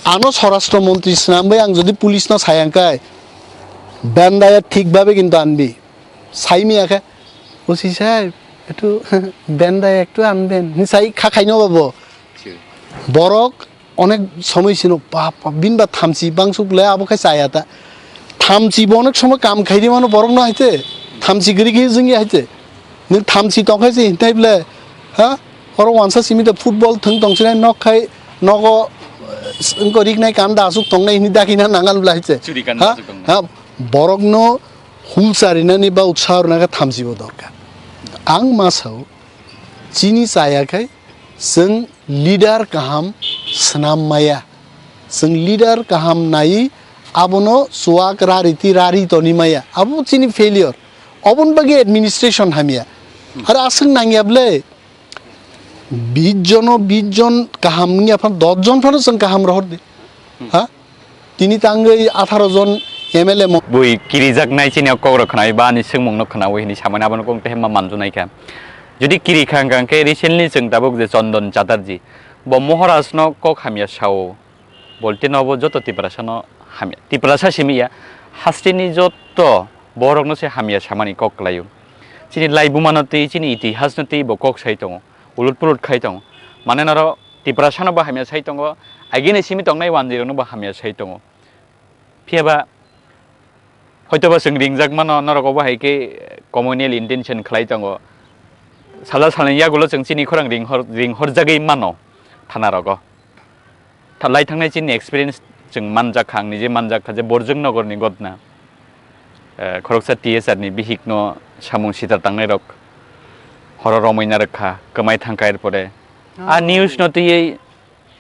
Ano swarashtra montri snam bai ang jodi police no sayang kai, bendaya thik babe kintu anbi. Saimi akhe, "O C saheb, ektu bendaya ektu anben." Ni sai kha khaino babo. Sure. Borok onek somoi sino, "Bap, bap, bin ba thamchi bangsuk le abo khai chaya ta." Thamchi bo onek somoi kam khairi mano borok no haite. Thamchi giri giri jingya haite. Nwng thamchi tong khai se hintai ble, ha? Oro wansa simi da football thwng tong sinai nok khai nogo, eh, wngko riknai kan da asuk tongnai hini dakina nangan bla haite. Churi kan da Ha? asuk tongnai. Ha? Borok no hulsa rinani ba utsaho rwna khe thamchi bo dorkar. Ang ma sao, chini chaya khai chwng leader kaham swnam maya. Chwng leader kaham nai abono chuwak rari ti rari toni maya. Abo chini failure. Oboni bagwi administration hamya. Aro aswk nangya ble. Bis jono bis jon kaham wngya phano, dos jon phano chwng kaham rohor di. Ha? Tini tangwi atharo jon M L A mo- Bui kirijaknai chini kok rok khnawi ba ani swngmung no khnawi hini samani abono kok tei ma manjunai kha. Jodi kiri kha hwnkha hwnkhe recently chwng tabuk je Chondon Chatterjee bo Maharaj no kok hamya sao. Bolte no bo joto Tiprasa no hamya. Tiprasa simi ya, hasteni joto borok no se hamya samani kok kwlaio. Chini laibuma no twi, chini itihas no twi bo kok sai tongo. Ulut pulut khai tongo. Mane noro Tiprasa no bo hamya sai tongo. Agini simi tongnai wanjwi rok no bo hamya sai tongo. Phiya ba Hoitoba chwng ringjak mano, norok obo hai khe communal intention khlai tongo. Sala salni yagulo chwng chini khorang ringhor-, ringhorjagwi mano thana rogo. Tha-, lai thangnai chini experience chwng manjak kha, ang nije manjak kha je Borjwng Nogor ni gotna. Eh, khoroksa T S R ni bihik no samung sita tangnai rok horo romwi narwk kha, kwmai thang kha, er pore. Ah, news no twiwi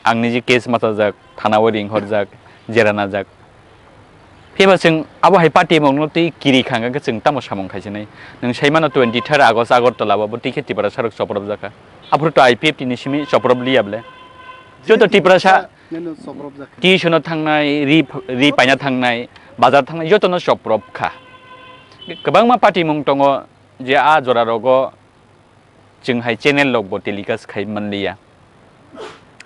Ang niji case machajak, thana o ring horjak, jera najak. Phiya ba chwng abo hai party mung no twi kiri kha hwnkhe chwng tamo samung khai sinai. Nwng sai mano twenty third August Agartala o bo twi khe Tiprasa rok chopropjak kha. Aphuru to I P F T ni simi choprop liya ble. Joto Tiprasa Neno chopropjak kha. Tuition o thangnai, ri, ri paina thangnai, bazar thangnai, joto no choprop kha. Kwbangma party mung tongo je a jora rogo Chwng hai channel rok bo telecast khai manliya.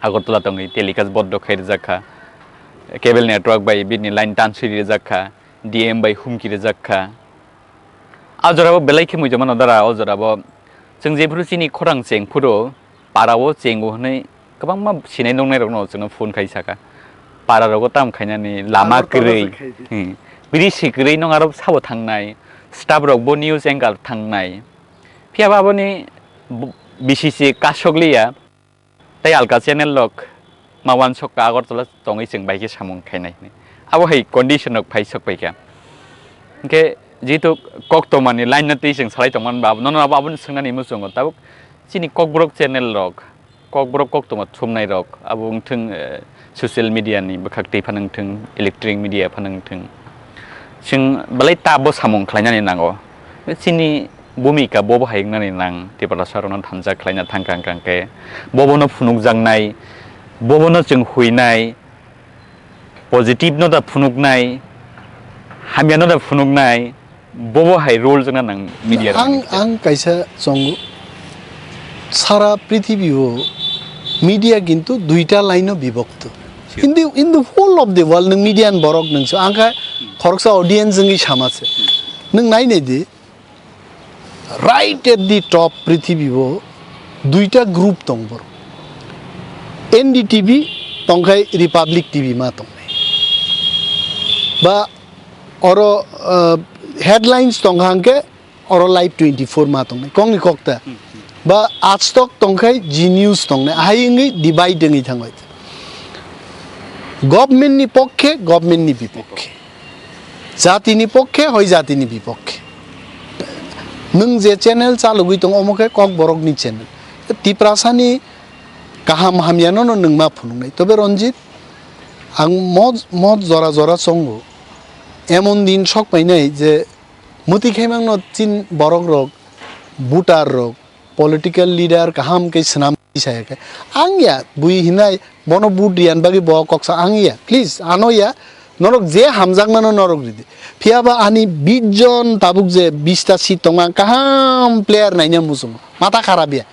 Agartala tongwi telecast boddo khai rijak kha. Cable network bai bini line tanswi rijak kha. D M bai humki rijak kha. A jora bo belai khe muitu mano dara, o jora bo chwng jephuru chini khorang cheng phuru para o chengo hwnwi kwbangma sinai nongnai rokno chwngno phone khai saka. Para rogo tam khainani lama Agartala kwrwi. Se khai di. Hmm. Biri si kwrwi nong aro sabo thangnai. Staff rok bo news anchor thangnai. Phiya ba aboni b-, B C C kasok liya, tei alka channel rok ma uansuk ka Agartala tongwi chwng bai khe samung khainai hwnwi. Abo hai condition rok phai sok pai kha. Hinkhe jehetu koktoma ni line no twi chwng salai tongmani ba, nono abo aboni swngnani muchungo. Tabuk chini Kokborok channel rok, Kokborok koktoma thumnai rok, abo wngthwng, eh, social media ni bwkhak twi phano wngthwng, electronic media phano wngthwng, chwng belai ta bo samung khlainani nango. Chini bhumika bo bo hai wngnani nang, Tiprasa rokno thansa khlaina thang kha hwnkhe, bo bono phunukjaknai, bo bono chwng huinai, positive no da phunuknai, hamya no da phunuknai, bobo hai role jana nang media rok Ang, ni. Ang kaisa chongo, sara prithibi o media kintu duita line o bibhokto. Sure. In the, in the whole of the world, nwng media ni borok nwng so, ang kha khoroksa audience wngwi sama se. Nwng nai nai di, right at the top prithibi o duita group tong borok. N D T V tongkhai Republic T V ma tongnai. Ba oro, ah, headlines tongkha hwnkhe oro Live twenty-four ma tongnai. Kokni kokta. Hmm, hmm. Ba Aaj Tak tongkhai Zee News tongnai. Hai wngwi divide wngwi thangbai. Government ni pokkhe, government ni bipokhe. Jatini pokkhe, hoi jatini bipokhe. Nwng je channel chalugwi tongo, omo khe Kokborok ni channel. Tiprasa ni kaham hamya no, no nwng ma phunuknai. Tobe Ranjit, ang mo, mo jora jora chongo. Emon din sok painai je muti khaimang no chin borok rok, voter rok, political leader kaham khe swnam saya khe. Ang ya, bui hinai, bono vote riyan bagwi bo koksa ang ya. Please, ano ya, norok je hamjakmano norok ridi. Phiya ba ani bis jon tabuk je bista seat tongma ang kaham player naina muchungo. Mata kharap ya.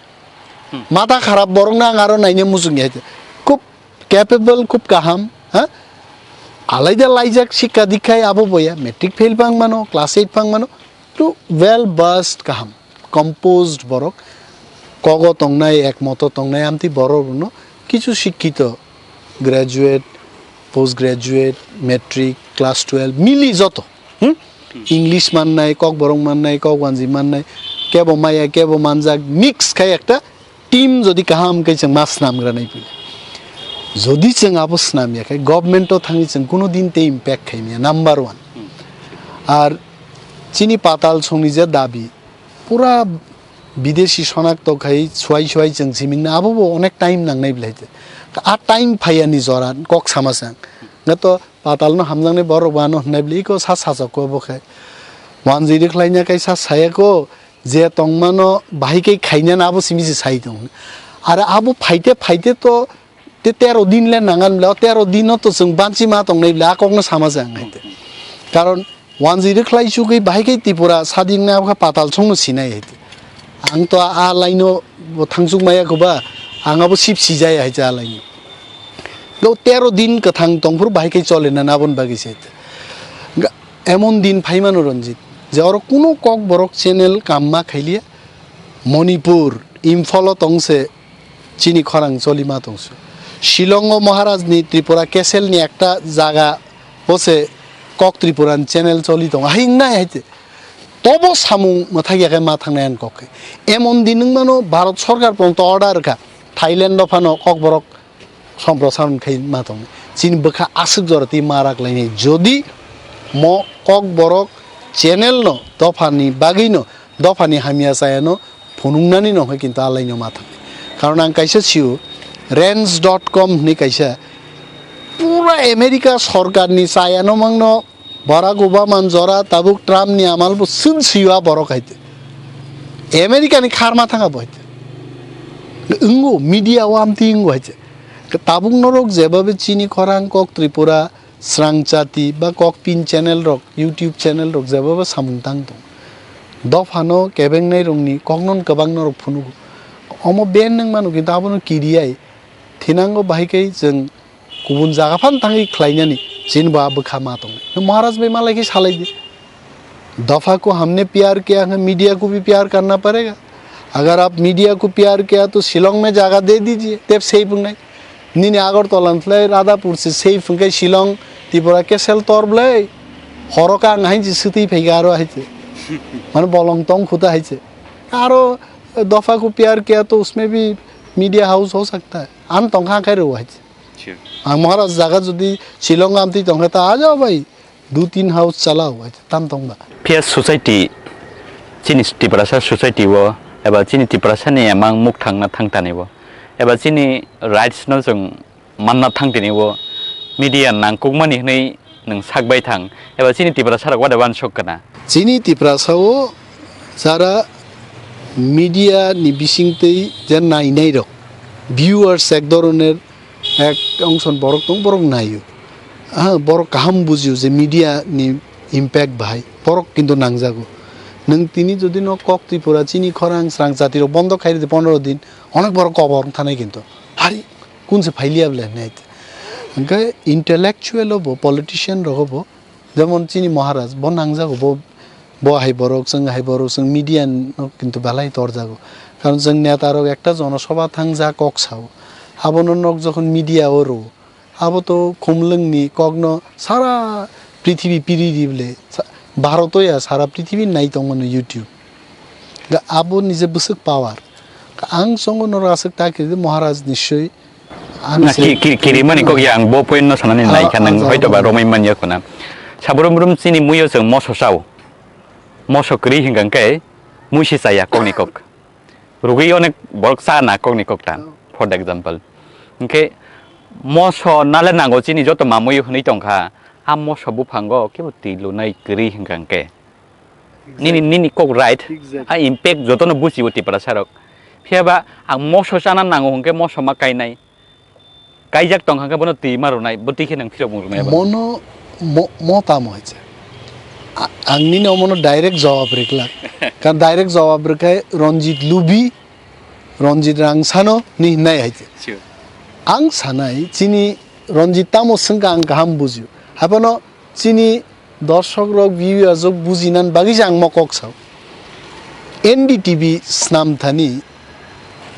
Hmm. Mata kharap borok na ang aro naina muchung ya. Khub capable, khub kaham, ha? Alaida laijak sikka dikkhai abo boya, matric fail pang mano, class eight pang mano, to well versed kaham, composed borok, kogo tongnai, ekmoto tongnai, amtwi borok rokno kichu sikkito, graduate, post graduate, matric, class twelve, mili joto, hmm? English mannai, Kokborok mannai, Kokwanji mannai, kebo maya, kebo manjak, mix khai ekta team jodi kaham khe chwng ma snamgra nai pili. Jodi chwng abo snamya khe government o thangwi chwng kuno din tei impact khaimya, number one. Ar chini Patal songni je dabi, pura bidesi sonakto khai suai suai chwng simingna abo bo onek time nangnai bilai te. A time phaiya ni jora kok sama sang. Ngato Patal no hamjaknai borok bo ano hwnai bili iko sa sajak ko bo khe. Wanjwi rwkhlaina kai sa saya ko je tongmano bahai kai khaina na abo simi se sai tong. Are abo phaite phaite to te tero din le nangan bla, o tero din no to chwng banchi ma tongnai bla, a kok no sama jang hai te. Karon wanjwi rwkhlai chugwi bahai khe Tripura sading na kha patal song no sinai hai te. Ang to a line no bo thangchuk maya kho ba, ang abo sip sijaya hai cha line no. Do tero din kwthang tongphuru bahai khe chole na nabon bagwi se te. Ga-, emon din phaimano Ranjit, je oro kuno kok borok channel kam ma khailiya. Manipur, Imphalo tongse chini khorang choli ma tongse. Shillongo Maharajni Tripura Caselni ekta jaga ose kok Tripuran channel choli tongo. Hai wngnai hai te. Tobo samung mwthak ya khe ma thangnai ani kok khe. Emon din wng mano Bharat Sarkar porjonto order rwkha. Thailand o phano kok borok somprosaron khai ma tong. Chini bwkha aswk jora twi ma rak lainai. Jodi mo kok borok channel no dophani bagwi no, dophani hamya chaya no phunuknani no hoi kintu alai no ma thang. Karon ang kaisa sio, range dot com hwnwi kaisa pura America sorkar ni chaya no mang no Barack Obama ni jora tabuk Trump ni amal bo swn sio a borok hai te. America ni kharma thanga bo hai te. Wngo, media o amtwi wngo hai te. Tabuk norok jebabe chini khorang kok Tripura, Srang Chati ba kok pin channel rok, YouTube channel rok jebabe samung tang tong. Dophano kebengnai rokni koknon kwbang norok phunugo. Omo ban nang mano kintu abono kiriyai. Thinango bahai khe chwng kubun jaga phan thangwi khlainani chini bo a bwkha ma tongnai. Maharaj bai malai khe salai di. दफा को हमने प्यार किया है, मीडिया को भी प्यार करना पड़ेगा। अगर आप मीडिया को प्यार किया तो शिलोंग में जगह दे दीजिए, tep sei phungnai. Nini Agartala ni thlai Radhapur se sei phungkai Shillong, Tripura Castle tor blai. Horo ka ang hai je swtwi phai ga aro hai je. Mane bolong tong khuta hai je. Aro दफा को प्यार किया तो उसमें भी media house हो सकता है. Ang tong kha khai ro hai je. Sure. Ang Maharaj jaga jodi Shillong amtwi tong kha ta, "A jao bhai, du tin house chalao," hai tam tong ba. Phiya society, chini Tiprasa society o, eba chini Tiprasa ni emang muk thangna thang tani o, eba chini rights no chwng manna thang tini o, media nangkukmani hwnwi nwng sak bai thang, eba chini Tiprasa rok wada wansuk kana. Chini Tiprasa o jara media ni bisingtwi je nainai rok, viewers ek dhoroner ek ongson borok tong, borok naio. Ah, borok kaham bujio je media ni impact bahai, borok kintu nangjago. Nwng tini jodi no kok Tripura chini khorang srang jati rok bondo khai ridi pondro din, onek borok kobor wng thanai kintu. Hari, kun se phailiya bole hinwi. Hwnkhe intellectual o bo, politician rogo bo, jemon chini Maharaj, bo nangjago, bo, bo hai borok, chwng hai borok, chwng media no kintu belai torjago. Karon chwng neta rok ekta jonosobha thang ja kok sao. Abono nok jokhon media o rwo, abo to khumlwng ni kok no sara prithibi piri di bole. Sa-, Bharat o ya sara prithibi nai tongo no YouTube. Ga abo nije bwswk power. Ang chongo norok aswk ta kiri Maharaj nischoi. Ang Na se ki-, ki-, kirimani kok ya ang bo point no sanani Ah, nai kha ah, nang jawab hoito ba hono. Romai manya khuna. Sabrum brum chini muio chwng moso sao. Moso kwrwi hingkang khe muisi chaya kokni kok. Rugwi onek borok cha na kokni kok ta. Oh. For the example. Hingkhe moso nale nango chini joto mamui hwnwi tongkha. A moso buphango kebo twi lunai kwrwi hingkang khe. Nini, Exact. Nini kok right, Exact. A impact jotono buchibo Tiprasa rok. Phiya ba ang moso chana nango hwnkhe moso ma kainai. Kaijak tong hwnkhe bono twi ma rwnai, bo twi khe nang phirok mung rwnai abo. Mono, mo, mo tamo hai se. A-, ang nini omono direct jawab rikla. Kan direct jawab rikhe Ranjit Lubi, Ranjit Rangsano ni hinai hai se. Sure. Ang sanai, chini Ranjit tamo swngkha ang kaham bujio. Hapono Chini dorshok rok, viewers rok bujinan bagwi se ang mo kok sao. N D T V snam thani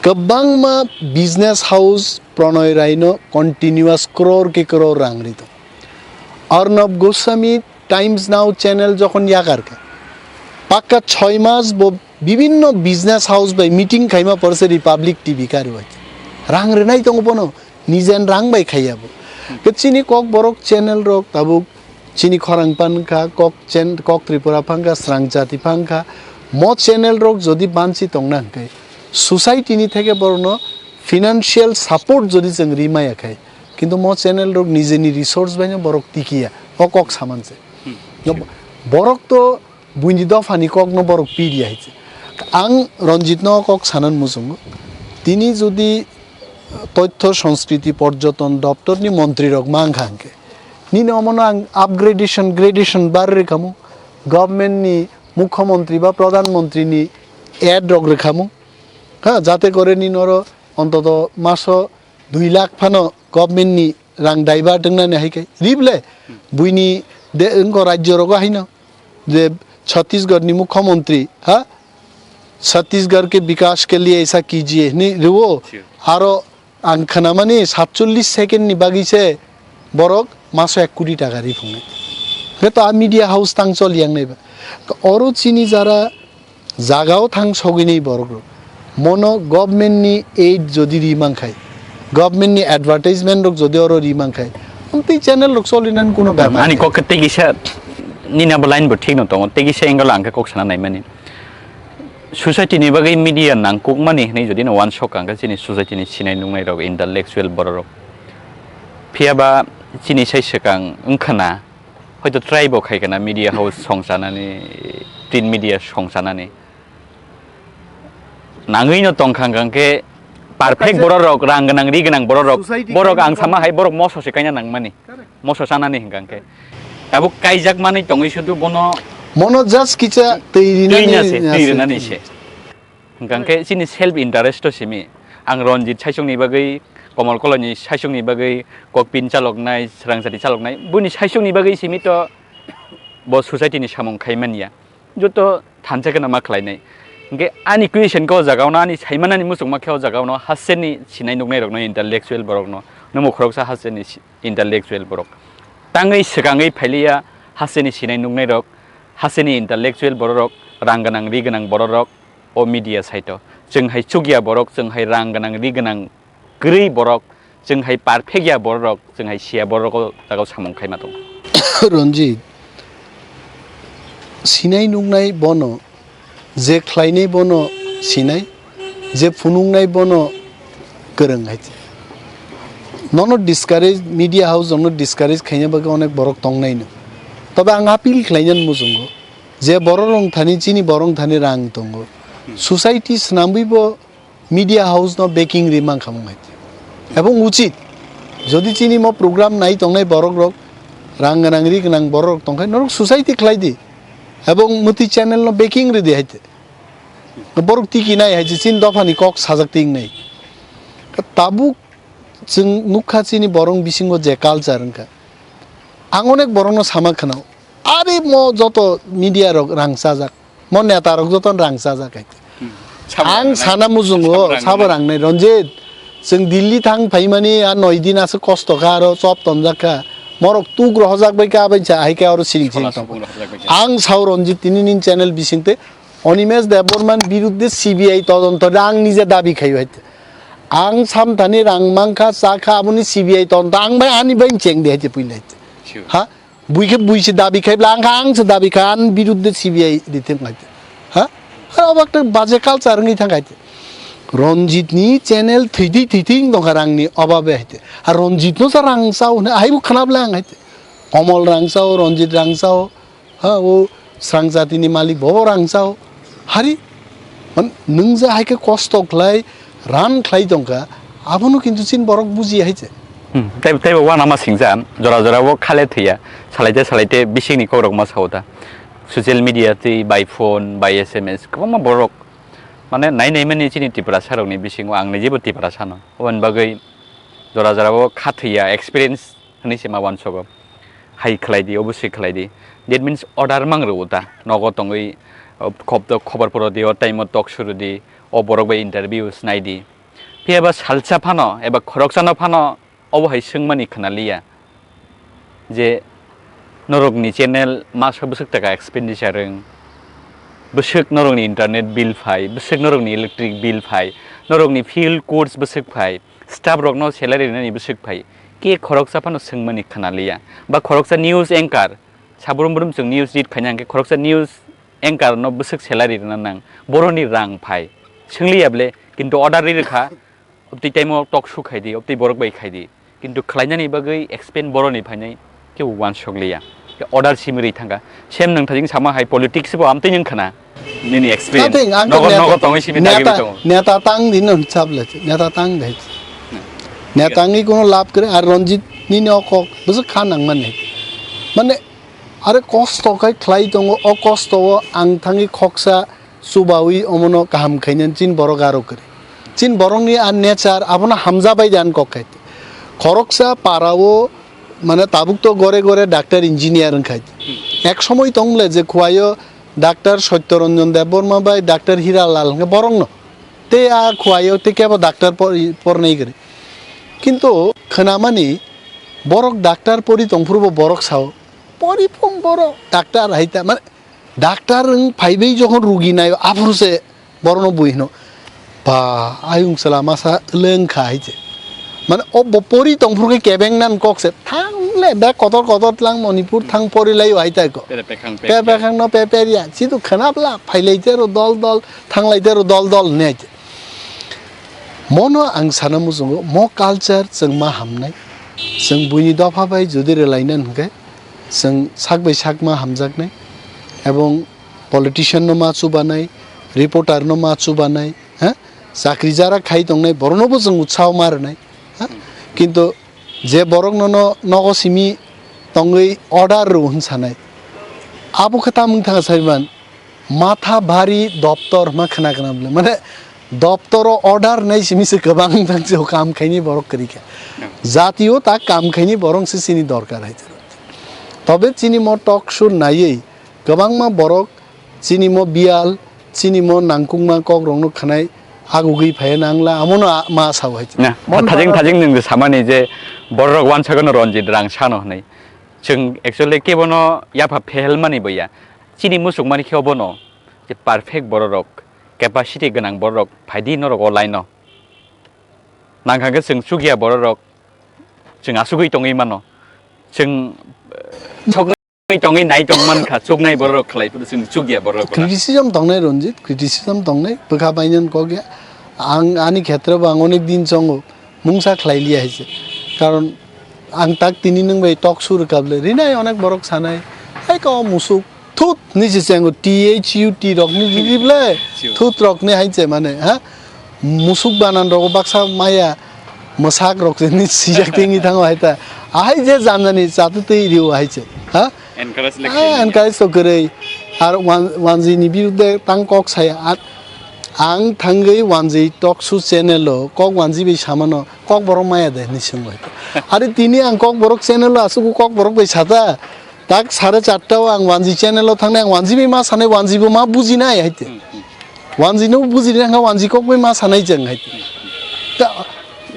kwbangma business house Pranay Rai no continuous crore ki crore rang ri tongo. Arnab Goswami Times Now channel jokhon yakar kha, pakka choi mas bo bibinno business house bai meeting khaima porse Republic T V kari bai rang rinai tongo bono. Nijen rang bai khaiya bo. Ke chini kok borok channel rok tabuk chini khorang pan kha, kok chen-, kok Tripura phan kha, srang jati phan kha. Mo channel rok jodi banchi tongna hwnkhe, society ni theke borokno financial support jodi chwng ri maya khai, kintu mo channel rok nijeni resource bai no borok tikiya, o kok saman se. Hmm. No, borok to Buini dophani kokno borok piri hai se. Ang Ranjitno kok sanan muchungo. Tini jodi Toitho Sanskriti Porjoton Doptor ni montri rok mang kha hwnkhe, nini omono ang upgradation, gradation bar rwkhamu, government ni mukhyamantri ba pradhan mantri ni ad rok rwkhamu, ha, jate kore nini oro ontoto maso dui lakh phano government ni rang daibar wngnani hai khe ribole buini de wngkha rajyo rogo haino je Chhattisgarh ni mukhyamantri ha Chhattisgarh ke bikas ke liye aisa kijiye hini rwo. Sure. Aro ang khnamani satchollis second ni bagwi se borok maso ek koti taka ri phungnai. Khe to a media house tang choli yang naiba. To oro chini jara jagao thang sogwi ni borok rok. Mono government ni aid jodi ri mankhai, government ni advertisement rok jodi oro ri mankhai, tei channel rok choli nani kuno bepar. Ani kok tei kisa nini abo line bo thik no tongo, tei kisa angle ang khe kok sana nai mani. Society ni bagwi media nangkukmani hinwi jodi no uansuk ang khe chini society ni sinai nuknai rok intellectual borok rok. Phiya ba chini sai swkang wngkha na, hoito try bo khai kana media house song chanani, print media song chanani. Nangwi no tong khang khang khe perfect borok rok, rang gwnang ri gwnang borok rok, society borok ang sama hai borok moso se kaina nangmani. Correct. Moso chanani hingkang khe. Abo kaijak manwi tongwi sudu bono mono just kicha twi rinani se, twi rinani se. Hingkang khe chini self interest to simi. Ang Ranjit saisongni bagwi, Komol Koloni saisongni bagwi, Kokpin chaloknai, Srangsati chaloknai, buini saisongni bagwi simi to bo society ni samung khai manya. Joto thansa kheno ma khlainai. Hingkhe ani question khe o jagao no, ani saimanani muchungma khe o jagao no, hasteni sinai nuknai rokno, intellectual borokno, nomo khoroksa hasteni si-, intellectual borok. Tangwi swkangwi phailiya hasteni sinai nuknai rok, hasteni intellectual borok rok, rang gwnang ri gwnang borok rok, o media site o. Chwng hai chukya borok, chwng hai rang gwnang ri gwnang kwrwi borok, chwng hai perfect ya borok rok, chwng hai siya borok rok o jaga o samung khaima tongo. Ranjit, sinai nuknai bono, je khlainai bono sinai, je phunuknai bono kwrwng hai. Nono discourage, media house rokno discourage khaina bagwi onek borok tongnai no. Tobe ang appeal khlainani muchungo, je borok rok thani chini borok thani rang tongo. Society swnamwi bo media house no backing ri mankha mung hai. Ebong uchit, jodi chini mo program nai tongnai borok rok, rang gwnang ri gwnang borok rok tongkhai, norok society khlai di. Ebong mwtwi channel no backing ri di hai. Borok tiki nai hai, chini dopha ni kok sajak ting nai. Tabuk chwng nukha chini borok bisingo je culture wngkha. Ang onek borok no sama khwnao. Ari mo joto media rok rang chajak. Mo neta rok joto rang chajak hai. Hmm. Sabo ang rangnai. Sana mujungo sabo rangnai. Sabo rangnai Ranjit. Chwng Delhi thang phaimani a noi din aswk kosto kha aro chop tonjak kha. Morok tuk rohojak bai kha abai cha hai khe aro siring siring tong. Ang sao Ranjit tini nini channel bisingte Animesh Debbarman birudde C B I todonto ang nije dabi khaio hai. Ang samthani rang mankha cha kha aboni C B I todonto ang bai ani bai cheng de hai puila hai. Sure. Ha? Bui khe bui se dabi khai bla, ang kha ang se dabi kha, ani birudde C B I rithim khai. Ha? Ha, obo ekta baje culture wngwi thang khai. Ranjit ni channel thwitwi thwitwi wng tongkha rang ni obabe hai. Ha, Ranjit no sa rang sao hwnwi, ahai bo khna bla ang hai. Komol rang sao, Ranjit rang sao. Ha, o srang jati ni malik bo rang sao. Hari, man, nwng je hai khe kosto khlai, ran khlai tongkha, abono kintu chini borok buji hai se. Hmm, tei, tei bo uanama singcha, jora jora o khale thwiya, salaite salaite bisingni kokrokma sao ta. Social media twi, by phone, by S M S, kwbangma borok, mane nai nai mani chini Tiprasa rokni bisingo ang nijebo Tiprasa no. Oboni bagwi jora jora o kha thwiya, experience hwnwi se ma uansogo. Hai khlai di, obo se khlai di. That means order mang rwo ta. Nogo tongwi, o, khop to khobor poro di, o time o talk suru di, o borok bai interview snai di. Phiya ba salsa phano, eba khoroksa no phano, obo hai swngmani khna liya. Je norokni channel maso bwswk taka expenditure wng, bwswk norokni internet bill phai, bwswk norokni electric bill phai, norokni field course bwswk phai, staff rokno salary rinani bwswk phai, ke khoroksa phano swngmani khna liya. Ba khoroksa news anchor, sabrum brum chwng news read khaina hwnkhe khoroksa news anchor no bwswk salary rina nang, boroni rang phai, swngliya ble, kintu order ri rwkha, obtwi time o talk show khai di, obtwi borok bai khai di, kintu khlainani bagwi expend boroni phainai kebo uansuk liya. order simi rwi thangkha. Sem nwng thajing sama hai politics bo amtwi nwng khna. Nini experience. Nothing, ang to nogo, neta, nogo tongwi simi neta, dagwi tongo. Neta tang di no sable, neta tang de. Neta ngi kono lab kre, ar Ranjit nini o kok, bwswk kha nang mani. Mane, are kosto khai khlai tongo, o kosto o ang thangwi khoksa chubawi omono kaham khainani chin borok aro kre. Chin borokni a nature abono hamja bai dan kok khai. Khoroksa para o, mane tabuk to gore gore doctor engineer wngkhai. Ek somoi tong le je khuayo Doctor Satya Ranjan Debbarma bai Doctor Hiralal hwnkhe borokno. Tei a khuayo tei kebo doctor por-, pornai kwrwi. Kintu khwnamani borok doctor pori tongphuru bo borok sao, "Pori phung borok doctor hai ta," mane doctor wng phaibai jokhon rugi naio aphuru se Borokno bui hino, "Ba, ayung chwla masa lwng kha," hai se. Mane, o bo pori tongphuru khe kebeng nan kok se, "Thang le, bek kotor kotor tlang Manipur, thang pori lai," hai tai ko. Pere pekhang pe Pe-, pekhang no pe peria, chitu khwna bla, phai lai te ro dol dol, thang lai te ro dol dol, ne hai se. Mono ang sana muchungo, mo culture chwng ma hamnai. Chwng buini dopha bai jodi rwlai nan hwnkhe, chwng sak bai sak ma hamjaknai. Ebong politician no ma chubanai, reporter no ma chubanai, ha? Chakri jara khai tongnai, borokno bo chwng utsaho ma rwnai, ha? Kintu je borok nono nogo simi tongwi order rw hwn sanai, abo khe tamung thang saiman, matha bhari doptor hwnma khna khna bwle, mane doptoro order nai simi se kwbang thang se kam khaini borok kwrwi kha. Jatio ta kam khaini borok se chini dorkar hai. Tobe chini mo talk show naiwi kwbangma borok chini mo biyal, chini mo nangkukma kokrokno khwnai agugwi phaiya nangla, amono a-, ma sao hai. Na, thajing thajing nwng samani je bororok wansagano Ranjit rang sano hwnwi. Chwng actually kebono yapha phehelmani bo ya. Chini muchukmani khe obono je perfect bororok, capacity gwnang bororok phaidi norok o line o. Nangkha khe chwng chukya bororok, chwng asugwi tongwi mano. Chwng, eh, sok- Tongwi nai tong man kha, chuknai borok khlai phuru chwng chukya borok khlai. Criticism tongnai Ranjit, criticism tongnai, bwkha bainani kok ya. Ang ani khetre bo ang onek din chongo, mungsa khlai liya hai se. Karon ang tak tini nwng bai talk show rwkha bwle, rinai onek borok sanai, hai ka o musuk, thut ni se chengo, T H U T rok ni riri bwle, thut rok ni hai se mane, ha? Musuk banan rogo baksa maya mwsak rok se ni sijak tengwi thango hai ta. Ahai je janjani chatu twi rio hai se. Ha? Encourage le Ah, khaini. Encourage to kwrwi. Ar wan-, wanjwi ni birudde tang kok saya. Ar ang thangwi wanjwi talk show channel o kok wanjwi bai samano kok borok maya de hinwi swngwi. Ari tini ang kok borok channel o asuk kok borok bai sata. Tak sare charta o ang wanji channel o thangnai, ang wanji bai ma sanai, wanji bo ma bujinai hai te. Hmm, hmm. Wanji no bujinai, ang wanji kok bai ma sanai jeng hai te. Ta,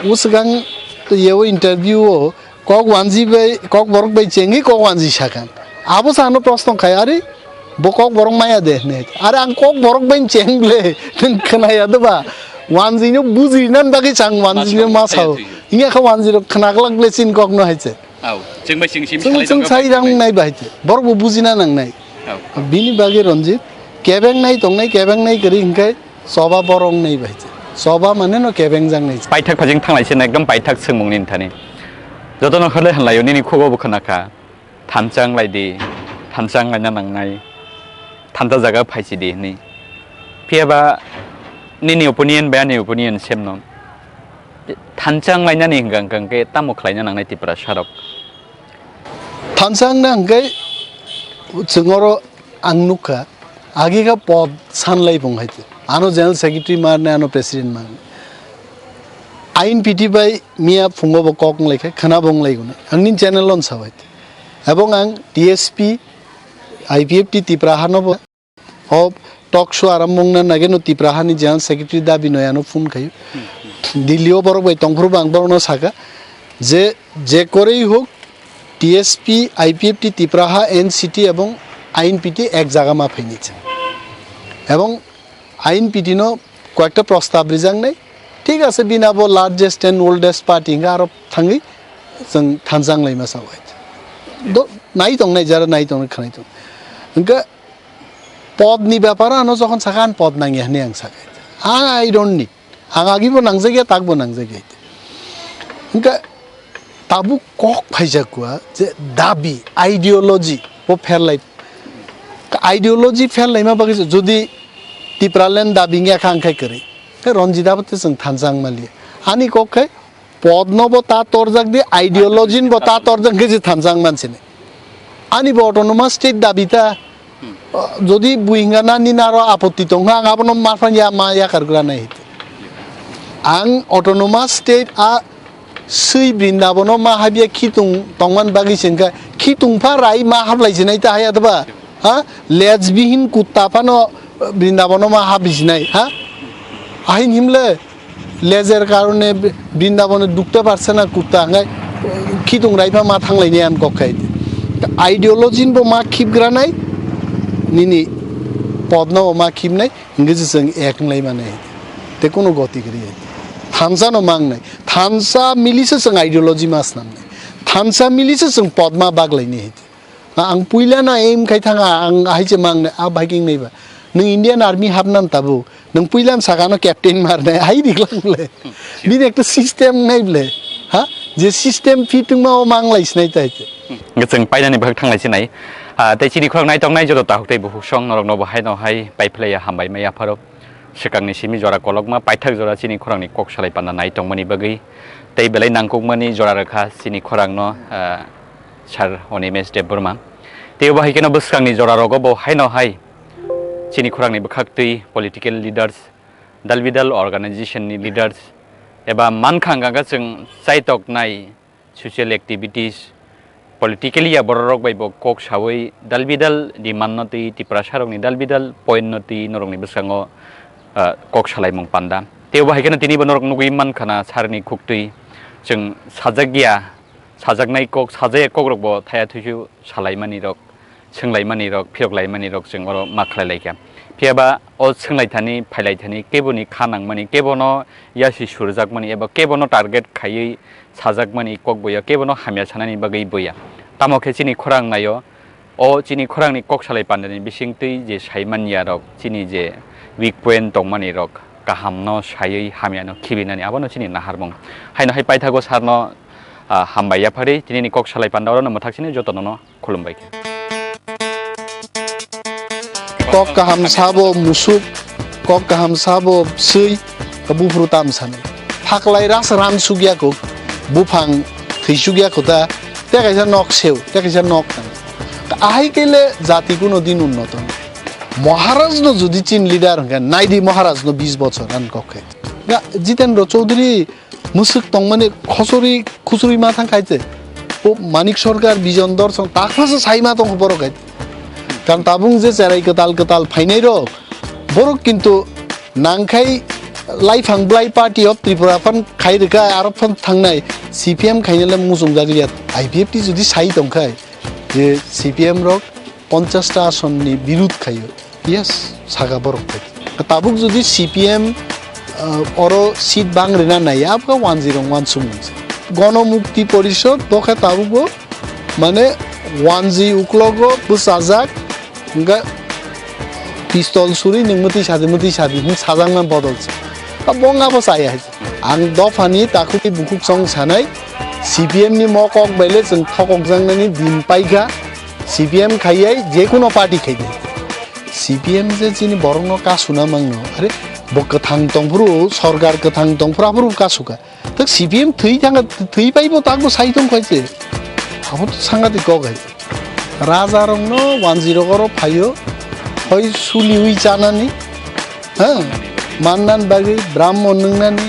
uswkang to yeo interview o kok wanji bai, kok borok bai chengwi kok wanji sakang. Abo sa ano proshno khai, "Are, bo kok borok maya de," hinwi hai te. Are ang kok borok bai cheng ble, nwng khwnaya de ba? Wanji no bujinani bagwi chang wanji no ma sao. Hiya kha wanji rok khwnaglak ble chin kok no hai se. Au, chwng bai chwng sim Chwng, salai chwng tongkha sai bai rang tongkha. Nai bai te. Borok bo bujina nang nai. Au. Bini bagwi Ranjit, kebeng nai tong nai, kebeng nai kwrwi hwnkhe choba borok nai bai te. Choba mane no kebeng jang nai. Paithak phajing thanglai se na ekdom paithak swngmung ni thani. Joto no khle hwnlai o nini khugo bo khna kha. Thansa wng lai di, thansa wng laina nang nai. Thansa jaga phai si di hinwi. Phiya ba nini opinion bai ani opinion same no. Thansa wng lainani hwnkha, hwnkha khe tamo khlaina nangnai Tiprasa rok? Thansa wngna hwnkhe chwng oro ang nukha, agi kha pod sanlai bung hai te. Ano general secretary ma rwnai, ano president ma rwnai. I N P T bai miya phungo bo kok wng lai kha, khwna bo wng lai gunai. Ang nini channel o wng sa bai te. Ebong ang T S P, I P F T Tipra hano bo O talk show arambo wngna nageno Tipra hani General Secretary dabi noi ano phone khayo. Delhi o borok bai tongphuru bo ang borokno sakha je, je koroi hok T S P, I P F T, Tipra ha, N C T ebong I N P T ek jaga ma phaini chwng. Ebong I N P T no koyekta prostab rijak nai. Thik ase, bini abo largest and oldest party hingke aro thangwi chwng thansa wng laima sao hai. Do, nai tong nai, jara nai tong nai, khwnai tong. Hingke pod ni bepar ano jokhon sakha, ang pod nangya hinui ang sakha. I, I don't need. Ang agi bo nangjak ya, tak bo nangjak ya. Hingke tabuk kok phaijak kua je dabi, ideology, Bo pherlai, ideology pherlaima bagwi se, jodi Tipraland dabi wngya kha, ang khai kwrwi. Khe Ranjit abo tei chwng thansa wng manliya. Ani kok khe podno bo ta torjak di, ideology bo ta torjak, khe je thansa wng mansini. Ani bo autonomous state dabi ta. Jodi bui hinga na nini aro apotti tong kha, ang abono ma phan ya, ma yakar gra nai hiti. Ang autonomous state a swi Brindabono ma habya khitung tongman bagwi se wngkha, khitung pha rai ma hablai sinai ta hai adaba, ha? Lej bihin kutta phano Brindabono ma habri sinai, ha? Ahin himle lejer karone Brindabono dukte parse na kutta, hwnkhai khitung rai pha ma thanglai ni am kok khai. Ideology bo ma khip gra nai, nini podno bo ma khip nai, hingke je chwng ek wng lai mani. Te kuno goti kwrwi hai. Thansa no mang nai. Thansa mili se chwng ideology ma snam nai. Thansa mili se chwng pod ma bak lai ni hai. Na ang puila na aim khai thanga, ang hai se mang nai, a bike wng nai ba. Nwng Indian Army hap nan tabuk. Nwng puila saka no captain mar nai, hai dik lang le. Bini ekta system nai ble. Ha? Je system fit wng ma o mang lai sinai tai te. Hingke chwng painani bwkhak thanglai sinai. Ah, tei chini khorang nai tong nai joto tahuk tei bukhuk song norok no bo hai no hai pai phlai ya hambai mai apharo. Swkangni simi jora kolokma paithak jora chini khorangni kok salai panda nai tongmani bagwi tei belai nangkukmani jora rwkha chini khorangno, ah, Sir Animesh Debbarma. Tei bo hai kheno bwskangni jora rogo bo haino hai chini khorangni bwkhaktwi political leaders, dalbidal organization ni leaders eba mankha hwnkha khe chwng chaitoknai social activities, politically ya bororok bai bo kok sawi dalbidal demand no twi Tiprasa rokni dalbidal point no twi norokni bwskango, ah, kok salaimung panda. Tei bo hai kheno tini bo norok nugwi mankha na sarni khuktwi chwng sajak ya, sajaknai kok, sajaya kok rok bo thaya thuisu salaimani rok. Swnglaimani rok, phirok laimani rok chwng oro ma khlai lai kha. Phiya ba o swnglaithani, phailaithani, keboni kha nangmani, kebono yasi surjakmani eba kebono target khaiwi sajakmani kok boya, kebono hamya sanani bagwi boya. Tamo khe chini khorang naio, o chini khorangni kok salai pandani bisingtwi je saimanya rok, chini je weak point tongmani rok, kahamno saiwi hamyano khibinani abono chini naharmung. Haino hai paithago sarno, ah, hambai yaphari, tinini kok salai panda orono mwthak sini jotono no. Khulumbai khe. Kok kaham sabo musuk, kok kaham sabo swi, buphuru tam sani. Phaklai ras ran sugya ko, buphang thwi sugya ko ta, te kaisa nok seu, te kaisa nok tang. Ahai kele jati kuno din unnoto. Maharaj no jodi chin leader hwnkhe, naidi Maharaj no bis bochor an kok khe. Ga Jitendra Chaudhary Mwswk tongmani khosori khusuri ma thang khai se. O Manik Sarkar, Bijon Dorson, takhasa sai ma tong borok hai. Kan tabung je cherai kwtal kwtal phainai rok. Borok kintu nangkhai Laiphang Blai Party of Tripura phan khai rwkha, aro phan thangnai C P M khainale muchung jagwi ya. I P F T jodi sai tongkhai je C P M rok ponchash ta asonni birud khaio. Yes, saga borok bai. Tabuk jodi C P M, ah, oro seat bang rina nai, abga wanji rong wansuk nungse. Gono Mukti Porishod, bokhe tabuk bo, mane wanji uklogo bwsajak, hingga pistol suri ning mwtwi sadi, mwtwi sadi, hing sajak man bodol se. Abo nga bo saya hai. Ang dophani takhuk bukhuk song sanai, C P M ni mokok baile chwng thokok jangnani din paikha, C P M khaiyai, jekuno party khaiyai. C P M je chini borokno kasuna mangno, are bo kwthang tongphuru, sorkar kwthang tongphuru aphuru kasuka. Tak C P M thwi thanga, thwi paibo takbo sai tong khaise. Abo to sangati kok hai. Raja rokno wanji rok oro phaio, hoi suliwi chanani, ha? Mannan bagwi Brahmo nungnani,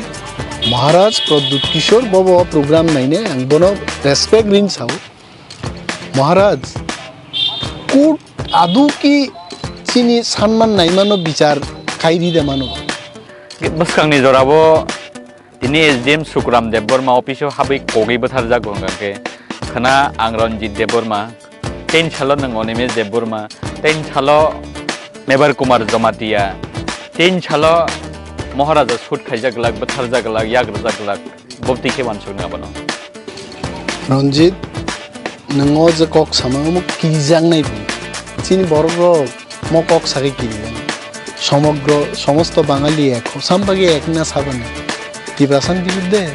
Maharaj Pradyut Kishore bobo program naine ang bono respect rin sao. Maharaj, kut adu ki chini sanman naimano bichar kairi de mano. Bwskangni jorabo tini S D M Sukuram Debbarma office o habwi kogwi bwtharjago hwnkha khe khna ang Ranjit Debbarma, tein salo nwng Animesh Debbarma, tein salo Mebar Kumar Jamatia, tein salo Maharaja shoot khaijak glak, bwtharjak glak, yak rwjak glak, bobti khe wansukni abono. Ranjit, nwng o je kok sama omo kirijak nai bo. Chini borok rok mo kok sagwi kirijak. Somogro, somosto Bangali ek, sampagi ek na sabani. Tiprasani birudde,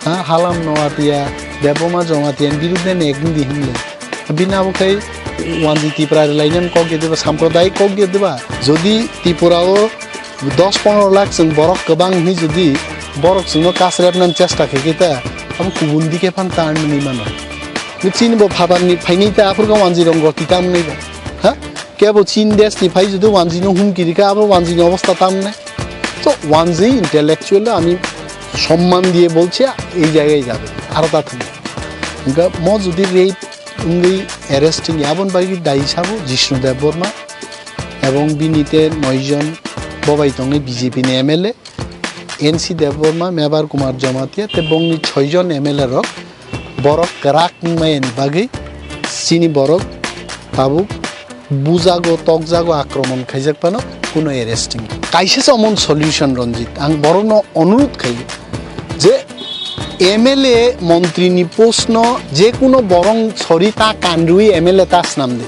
ha, Halam Noatia, Deboma Jamatia birudde ne ek di himle. Bini abo khai Wanji Tipra rwlainani kok ya diba, sampradayik kok ya diba? Jodi Tripura o dos pondro lakh chwng borok kwbang hinwi jodi borok chwngno kasrepnani chesta khe khe ta, abo kubun dike phan turn wngwi mano. Chini bo phatarni phainai ta aphurkha wanji rong goti tam nai ba. Ha? Kebo Chin desh ni phai jodi wanji no humki rikha, abo wanji ni obostha tam nai. To wanji intellectual আমি সম্মান দিয়ে বলছি এই জায়গায় যাবে, আরো তা থাকবে। Hingkha mo jodi rape wngwi arrest wngya, aboni bagwi dayi sabo Jishnu Debbarma ebong bini te noijon bobai tongnai B J P ni M L A, N C Debbarma, Mebar Kumar Jamatia tei bongni soijon M L A rok borok kwrak wngmayani bagwi chini borok tabuk bujago, tokjago, akromon khaijak phano kuno arrest wngya. Kaisa se omon solution Ranjit, ang borokno onurudh khaio je M L A montri ni post no je kuno borong sori ta kanrwi M L A ta snam di.